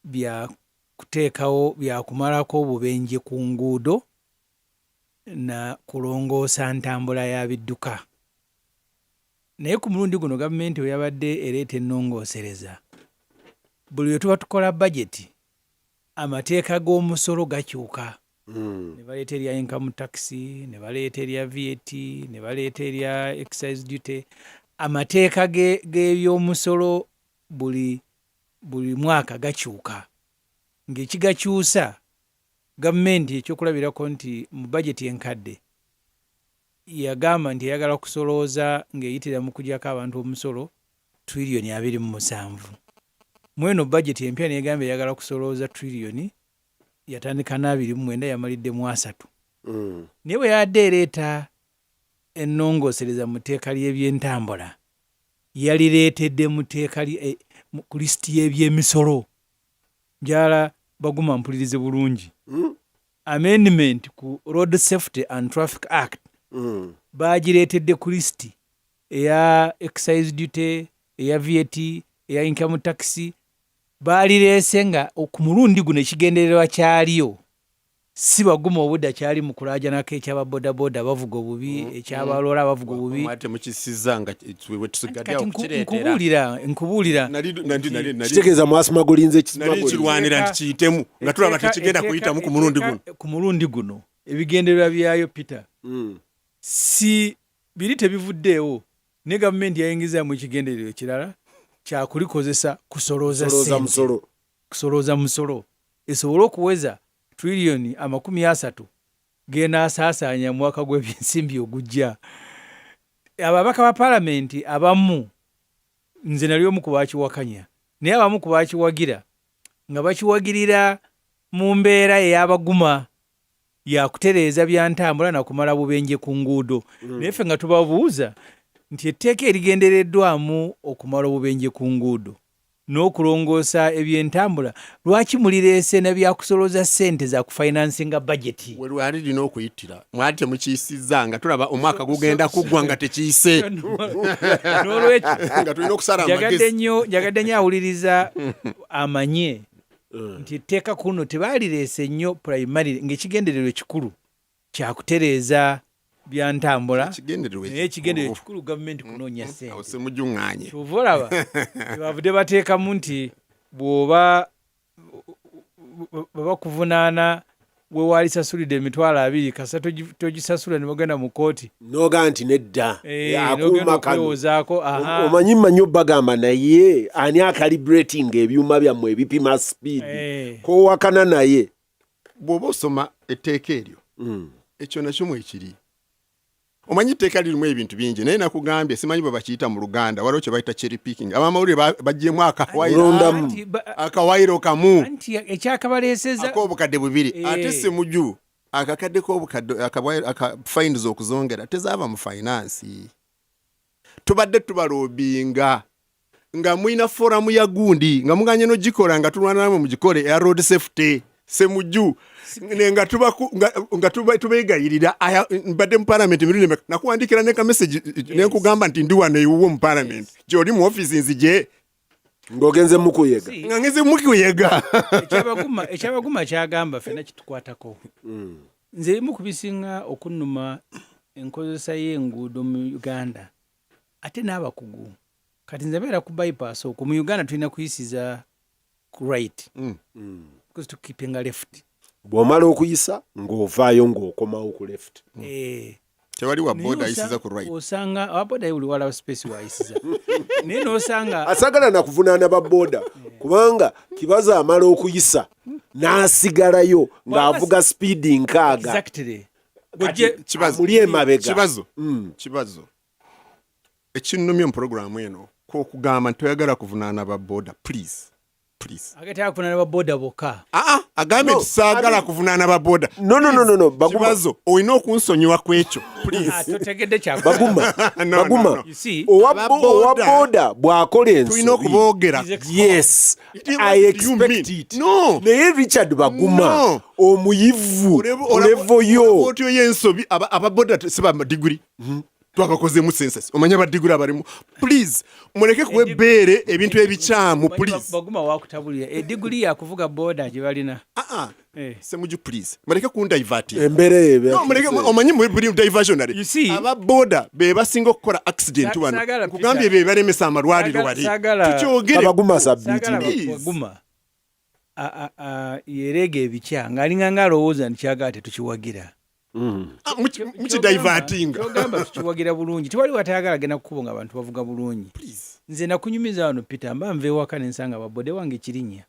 bya kuteekawo, byakumalako obubenje ku nguudo na kulongoosa ntambula ya bidduka. Naye ku mulundi guno gavumenti bwe yabadde ereeta ennongoosereza, buli lwe tuba tukola bajeti amateeka g'omusolo gakyuka. Ne baleeta erya income tax, ne baleeta erya VAT, ne baleeta erya excise duty. Amateeka g'ebyomusolo buli mwaka gakyuka, ng'ekigakyusa gavumenti. Ekyokulabirako nti mu bajeti enkadde yagamba nti eyagala kusolooza ng'eyitira mu kugyako abantu omusolo triliyoni 27. Mweno bajeti empya negamba eyagala kusolooza triliyoni, yatandika n'29, yamalidde mu 30. Naye bwe yabadde ereeta ennongoosereza mu tteeka ly'ebyentambula, yalireetedde mu tteeka ku lisiti y'ebyemisolo. Njala baguma mpulirize bulungi. Amendment ku Road Safety and Traffic Act bagireetedde ku lisiti eya excise duty, eya VAT, eya income tax. Baalireese nga ku mulundi guno ekigendererwa kyalyo si baguma obudda kyali mu kulaajanako ekyababodaboda bavuga obubi, ekyabaloola abavuga obubi. Mwate mukisiza nga we tusigadde Kati awo kukireetera. Nkubuulira. Nali Kitegeeza mwasimagulinze. nali Ekisimagulinze. kirwanira nti kiyitemu nga tulaba tekigenda kuyitamu ku mulundi guno. Ku mulundi guno ebigendererwa byayo, Peter, si biri tebivuddeewo, ne gavumenti yayingizaamu ekigendererwa ekirala kyakulikozesa kusolooza Solooza ssente. musolo. Kusolooza musolo esobole okuweza triliyoni 30 genaasaasaanya mu mwaka gw'ebyensimbi ogujja. Ababaka ba paalamenti abamu, nze nali omu ku bakiwakanya, naye abamu ku bakiwagira nga bakiwagirira mu mbeera ey'abaguma yakutereeza byantambula nakumala bubenje ku nguudo. Naye ffe nga tubabuuza nti etteeka erigendereddwamu okumala obubenje ku nguudo n'okulongoosa ebyentambula, lwaki mulireese nabyakusolooza ssente za kufinansinga bajeti? We lwali lina okuyitira, mwali temukiyisizza nga tulaba omwaka gugenda kuggwa nga tekiyise. N'olwekyo nga tulina okusala njagadde amagezi. nnyo, njagadde nnyo awuliriza amanye nti etteeka kuno tebaalireese nnyo primary ng'ekigendererwa ekikulu kyakutereeza byantambula, Ekigendererwa naye ekigendererwa ekikulu. ekikulu gavumenti kunoonya Awo ssente. simujuŋŋaanye. Kyova olaba tebavudde bateekamu nti bw'oba baba kuvunaana we waalisasulidde 20,000, kasa togisasula ne bagenda mu kooti. Noga nti nedda. N'ogenda Akuuma kano. okwewozaako, aha. Omanyi, mmanyi obagamba, naye ani acalibrating ebyuma byammwe ebipima speed? Kowakana naye. Bw'oba osoma etteeka eryo, ekyo nakyo mwekiri. Omanyi etteeka lirimu ebintu bingi, naye nakugambye simanyi bwe bakiyita mu Luganda, waliwo kye bayita cherry picking. Abamawulire baggyemu akawayiro Mulondamu. Anti akawayiro kamu anti ekyakabaleeseza ak'obukadde 2. Ate Semuju akakadde k'obukadde aka fines okuzongera tezaava mu finance. Tubadde tubalobinga nga mulina forum ya gundi nga muganye nogikola nga tulwana namwe mugikole eya road safety. Semuju ne nga nga tubegayirira. Mbadde mu parliament emirundi emeka nakuwandikira ne ka message nenkugamba nti ndi wano ewuwo mu parliament gyoli mu office nzije. Ng'ogenze mukuyega. Nga ngeze mukuyega. Ekyabaguma kyagamba ffenna kitukwatako. Nze ebimu ku bisinga okunnuma enkozesa y'enguudo mu Uganda, ate n'abakugu, kati nze mbeera ku bypass okwo. Mu Uganda tulina kuyisiza ku right because tukeepinga left. Bw'omala okuyisa ng'ovaayo ng'okomawo ku left. Tewali wa Naye boda ayisiza ku right. Osanga ababoda buli walaba space wayisiza, naye n'osanga Asagala nakuvunaana ba boda kubanga Kibazo amala okuyisa n'asigalayo ng'avuga speed 60. Exactly. Gwe Kibazo. Muli emabega. Kibazo, Kibazo, ekinnumye mu puroguramu eno. Kwokugamba nti toyagala kuvunaana ba boda, please, please. Agatera kuvunaana ba boda bokka. Aa, agambye No, nti saagala I mean- kuvunaana ba boda. No, no, no, no, no, Baguma. Kibazo, olina okunsonyiwa ku ekyo, please. Ah, totegedde kyakugamba. Baguma. No, no, Baguma. no. You see, Owa owa Ababoda- boda bw'akola Tulina ensobi, okuboogera. Yes, What do I you expect mean? it. No. Naye Richard Baguma, No. omuyivu level yo. Otyo y'ensobi ababoda si badiguri, twabakozemu census, omanye abadiguri abalimu. Please, muleke kuwa ebbeere ebintu ebikyamu, Manyi please. Baguma wakutabulira ediguli yakuvuga boda gye balina. Ah, ah. Eh. Semuju, please, muleke kundivert. Embeera eyo. No, muleke, omanyi buli diversionary. You see- Ababoda be basinga okukola accident wano. Saagala, Nkugambye, Peter. be balemesa amalwaliro wali. Tukyogere. Abaguma Saagala. submitting. Please. Baguma yereega ebikya ng'alinga nga alowooza nti kyagala tetukiwagira. Ah, mukidivertinga. Kyogamba tukiwagira bulungi, tewali watayagala genda kukubo nga abantu bavuga bulungi. Please. Nze nakunyumiza wano, Peter, mba nva ewaka nensanga babode wange kirinnya,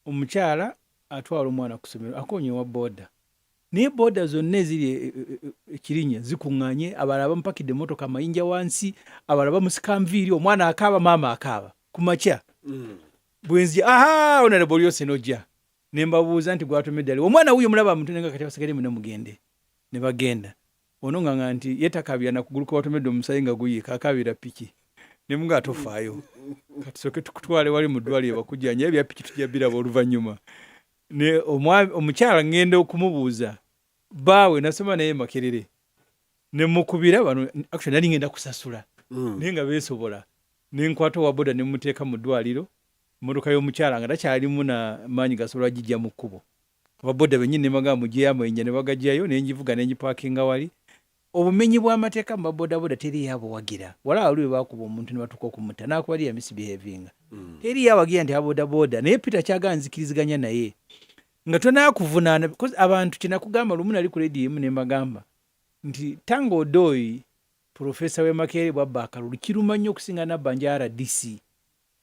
omukyala atwala omwana ku ssomero akonye owa boda, naye boda zonna eziri ekirinnya zikuŋŋaanye, abalala bamupakidde emmotoka amayinja wansi, abalala bamusika nviiri, omwana akaaba, maama akaaba ku makya. Bwenzija, aha, honorable olyose nojja, ne mbabuuza nti gwatomedde ali omwana wuyo mulaba muntu nenga kati basigadde muna mugende ne bagenda. Ono nganga nti ye takabira nakugulu kwe watomedde omusayi nga guyiika, akabira piki. Ne muga tofaayo, katusooke tukutwale wali mu ddwaliro bakujjanja, ebya piki tujja biraba oluvannyuma. Ne omukyala ŋŋenda okumubuuza baawe nasoma naye Makerere, ne mukubira bano. Actually nali ŋŋenda kusasula, naye nga beesobola, ne nkwata owa boda ne muteeka mu ddwaliro. Emmotoka y'omukyala nga takyalimu na maanyi gasobola gijja mu kkubo, ababoda bennyini ne bagamba mugyeyo amayinja, ne bagajjayo, ne ngivuga ne ngipaakinga wali. Obumenyi bw'amateeka mu babodaboda teriyo abuwagira. Wala wali we baakuba omuntu ne batuuka okumutta n'akuba liya misbehavinga, teriyo awagira nti ababodaboda. Naye Peter kyagala nzikiriziganya naye nga tonakuvunaana, because abantu kyenakugamba lumu nali ku rediyo emu ne mbagamba nti Tanga Odoi, profesa w'e Makerere, bwabba akalulu kiruma nnyo okusinga Nabbanja RDC.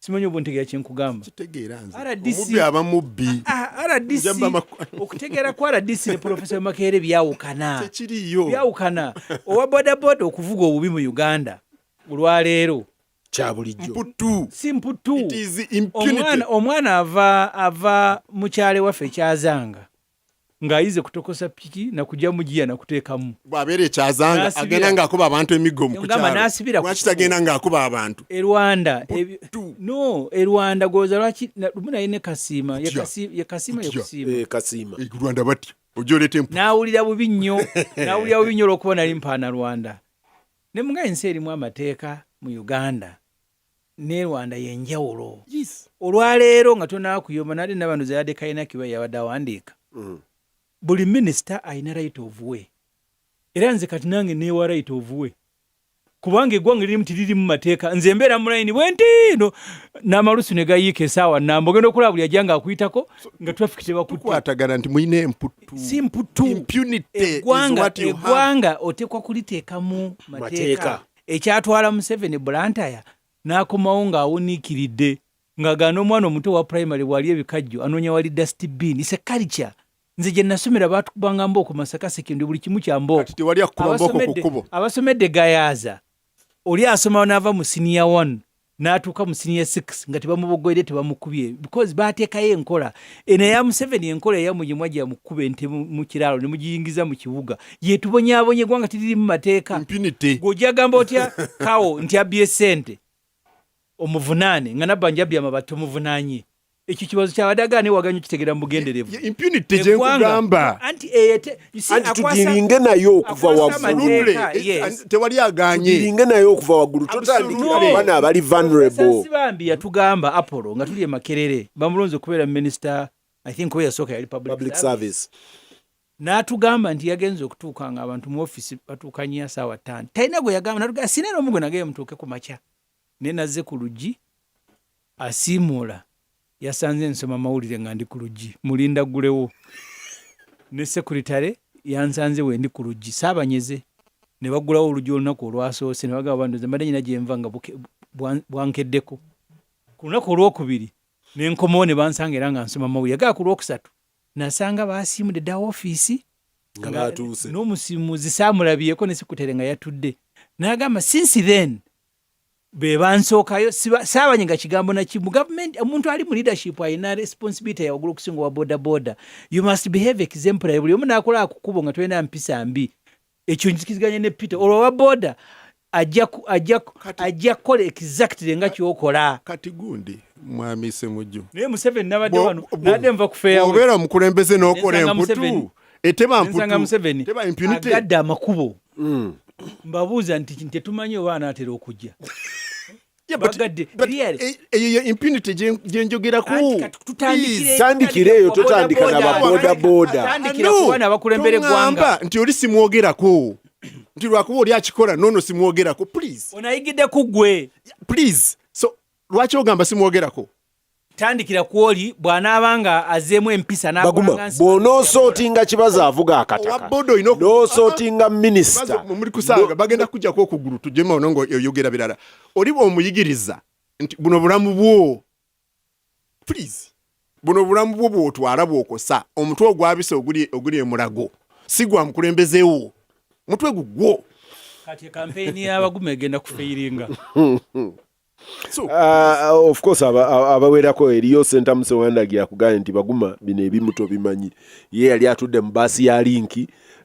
Simanyi oba ontegeera kyenkugamba. Kitegeera nze. RDC. Omubbi aba mubbi. Ah, RDC. Njamba Okutegeera kwa RDC ne profesa w'e Makerere byawukana. Tekiriiyo. Byawukana. Owa bodaboda okuvuga obubi mu Uganda olwaleero Kya bulijjo. Mputu. Si mputu. It is impunity. Omwana ava mu kyalo ewaffe kyazanga ng'ayize kutokosa piki nakujja mu giya nakuteekamu. Bw'abeera ekyazanga agenda ng'akuba abantu emiggo mu Ngamba kukyalo. n'asibira ku Lwaki tagenda ng'akuba abantu? E Rwanda Mputu. No, e Rwanda goza lwaki lumu naye ne Kasiima ye. Kutya. Ye Kasiima. Kutya. Yekusiima. Eh, Kasiima. E Rwanda batya ojja oleeta emputu. N'awulira bubi nnyo, n'awulira bubi nnyo olw'okuba nali mpaana Rwanda ne munga ensi erimu amateeka mu Uganda ne Rwanda yenjawulo. Olwaleero nga tonakuyomba nali nabanuza yadde kalina kiba yabadde awandiika, buli minisita alina right of way, era nze kati nange neewa right of way kubanga eggwanga lirimu tiririmu mateeka. Nze mbeera mu layini bwe nti no n'amalusu ne gayiika esaawa namba, ogenda okulaba buli ajja ng'akuyitako nga traffic tebakutte. Tukwatagana nti mulina emputu. Si mputu. Impunity is Eggwanga what you have. eggwanga oteekwa kuliteekamu mateeka. Mateeka. Ekyatwala Museveni Blantyre n'akomawo ng'awuniikiridde ng'agaana omwana omuto wa primary bw'ali ebikajjo anoonya wali dustbin. Is a culture. Nze gye nasomera baatukubanga mbooko, Masaka Secondary, buli kimu kya mbooko. Kati tewali akukuba mbooko ku kkubo. Abasomedde Gayaaza, oli asoma n'ava mu senior 1 n'atuuka mu senior 6 nga tebamubogoyere, tebamukubye, because baateekayo enkola eno eya Museveni. Enkola eyammwe gye mwajja mukuba ente mu kiraalo ne mugiyingiza mu kibuga yetubonyaabonye. Eggwanga tiririmu mateeka. Impunity. Gweojja gamba otya kawo nti abbye sente omuvunaane, nga Nabbanja abbye amabati tomuvunaanye? Ekyo kibazo kyabadde agaana ewaganya okitegeera mu bugenderevu. Ye impunity gye nkugamba. Anti you see, Anti tudiringe naye okuva akwasa waggulu. amateeka, Absolutely. yes. Tewali aganye. Tudiringe naye okuva waggulu, totandikira Absolutely. ku bana abali vulnerable. Nsibambi yatugamba, Apollo, nga tuli e Makerere bamulonze okubeera minisita, I think we yasooka yali public, public service. service. N'atugamba nti yagenze okutuuka nga abantu mu ofisi batuukanya saawa 5, talina gwe yagamba. Natugamba sina n'omu gwe nagaye mutuuke ku makya, naye nazze ku luggi asiimuula yasanze nsoma mawulire nga ndi ku luggi mulinda ggulewo, ne sekuritale yansanze wendi ku luggi saabanyeze ne baggulawo oluggi olunaku olwasoose ne bagamba bandoze mbadde nyina gyenva nga bwankeddeko. Ku lunaku olwokubiri ne nkomawo ne bansanga era nga nsoma mawulire. Yagaa ku lwokusatu nasanga baasiimudde dda ofiisi nga batuuse. N'omusiimuzi saamulabyeko ne sekutere nga yatudde. N'agamba since then. Be bansookayo, saabanyiga kigambo nakimu. Gavumenti, omuntu ali mu leadership alina responsibility yawaggulu okusinga owa boda boda. You must behave exemplary. Buli omu n'akola ku kkubo nga tolina mpisa mbi. Ekyo nzikiziganya ne Peter. Olwo owa boda ajja kukola exactly nga kyokola. Kati gundi, mwami Semujju, Naye Museveni, nabadde wano, nabadde nva kufeeyawe. Obeera omukulembeze n'okola Nensanga emputu Museveni. eteba Nensanga mputu Museveni teba impunity. Agadde amakubo. Mbabuuza nti tetumanyi oba anaatera okujja. Yeah, but- Bagadde, but really. Eyo yo impunity gye njogerako. Anti kati Please. Tandikira eyo, totandika na ba boda boda. Tandikira No, ku baana abakulembera eggwanga. toŋŋamba nti oli simwogerako, nti lwakuba oli akikola noono simwogerako, please. Onayigidde ku ggwe. Please, so lwaki ogamba simwogerako? Tandikira ku oli bw'anaaba nga azzeemu empisa n'akola Baguma, nga bw'onoosootinga Kibazo avuga Owa akataka, boda olina n'osootinga minisita, Kibazo, muli kusaaga bagenda kujjako okugulu tujjemu ono nga oyogera birala. Oli bw'omuyigiriza nti buno bulamu bwo, please, buno bulamu bwo bw'otwala bw'okosa omutwe ogwabise oguli emulago si gwa mukulembezewo, mutwe gugwo. Kati kampeyini y'abaguma egenda kufeiringa. So Of course abawerako eriyo Sentamu Sewandagi akugambye nti Baguma bino ebimu tobimanyi. Ye yali atudde mu baasi ya Link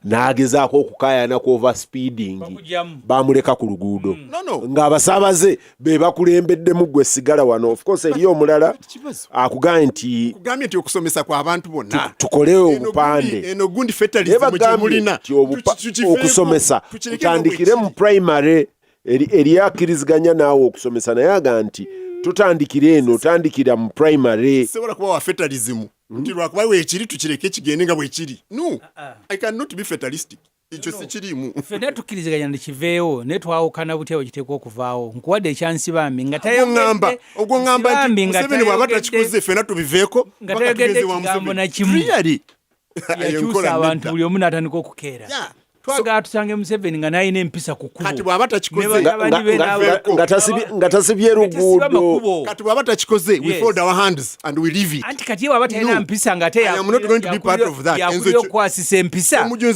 n'agezaako okukaayana ku over speeding, Bakugyamu. bamuleka ku luguudo No. ng'abasaabaze be bakulembeddemu, gwe sigala wano. Of course eriyo omulala Kibazo, akugambye nti kugambye nti okusomesa kw'abantu bonna tukole Eno obupande. eno gundi Naye fatalism gye bagambye mulina nti okusomesa tukireke nga kutandikire mu bwe kiri. primary. Eri akkiriziganya naawe okusomesa, naye aga nti tutandikire eno, otandikira mu primary. Sobola kuba wa fatalism nti lwakuba weekiri tukireke kigende nga bwekiri. No, I cannot be fatalistic, ekyo sikiriimu. Ffenna tukkiriziganya nti kiveewo, naye twawukana butya bwe kiteekwa okuvaawo. Nkuwadde ekyansibambi nga Ogwo ogwo ŋŋamba nti Nsibambi nga Museveni bw'aba takikoze, ffenna tubiveeko nga paka tayogedde tugeze wa kigambo Museveni. na kimu. Really? Eyo Yakyusa nkola abantu, nedda. buli omu n'atandika okukeera. Twagala tusange Museveni nga n'alina empisa ku kkubo. Kati bw'aba takikoze Ne batabani be Nga tasibye nga tasiba luguudo. makubo. Kati bw'aba takoze, we fold our hands and we leave it. Anti kati ye bw'aba talina No. mpisa nga ate I am not going to be part of that. yakulira okukwasisa empisa. Omujunzi.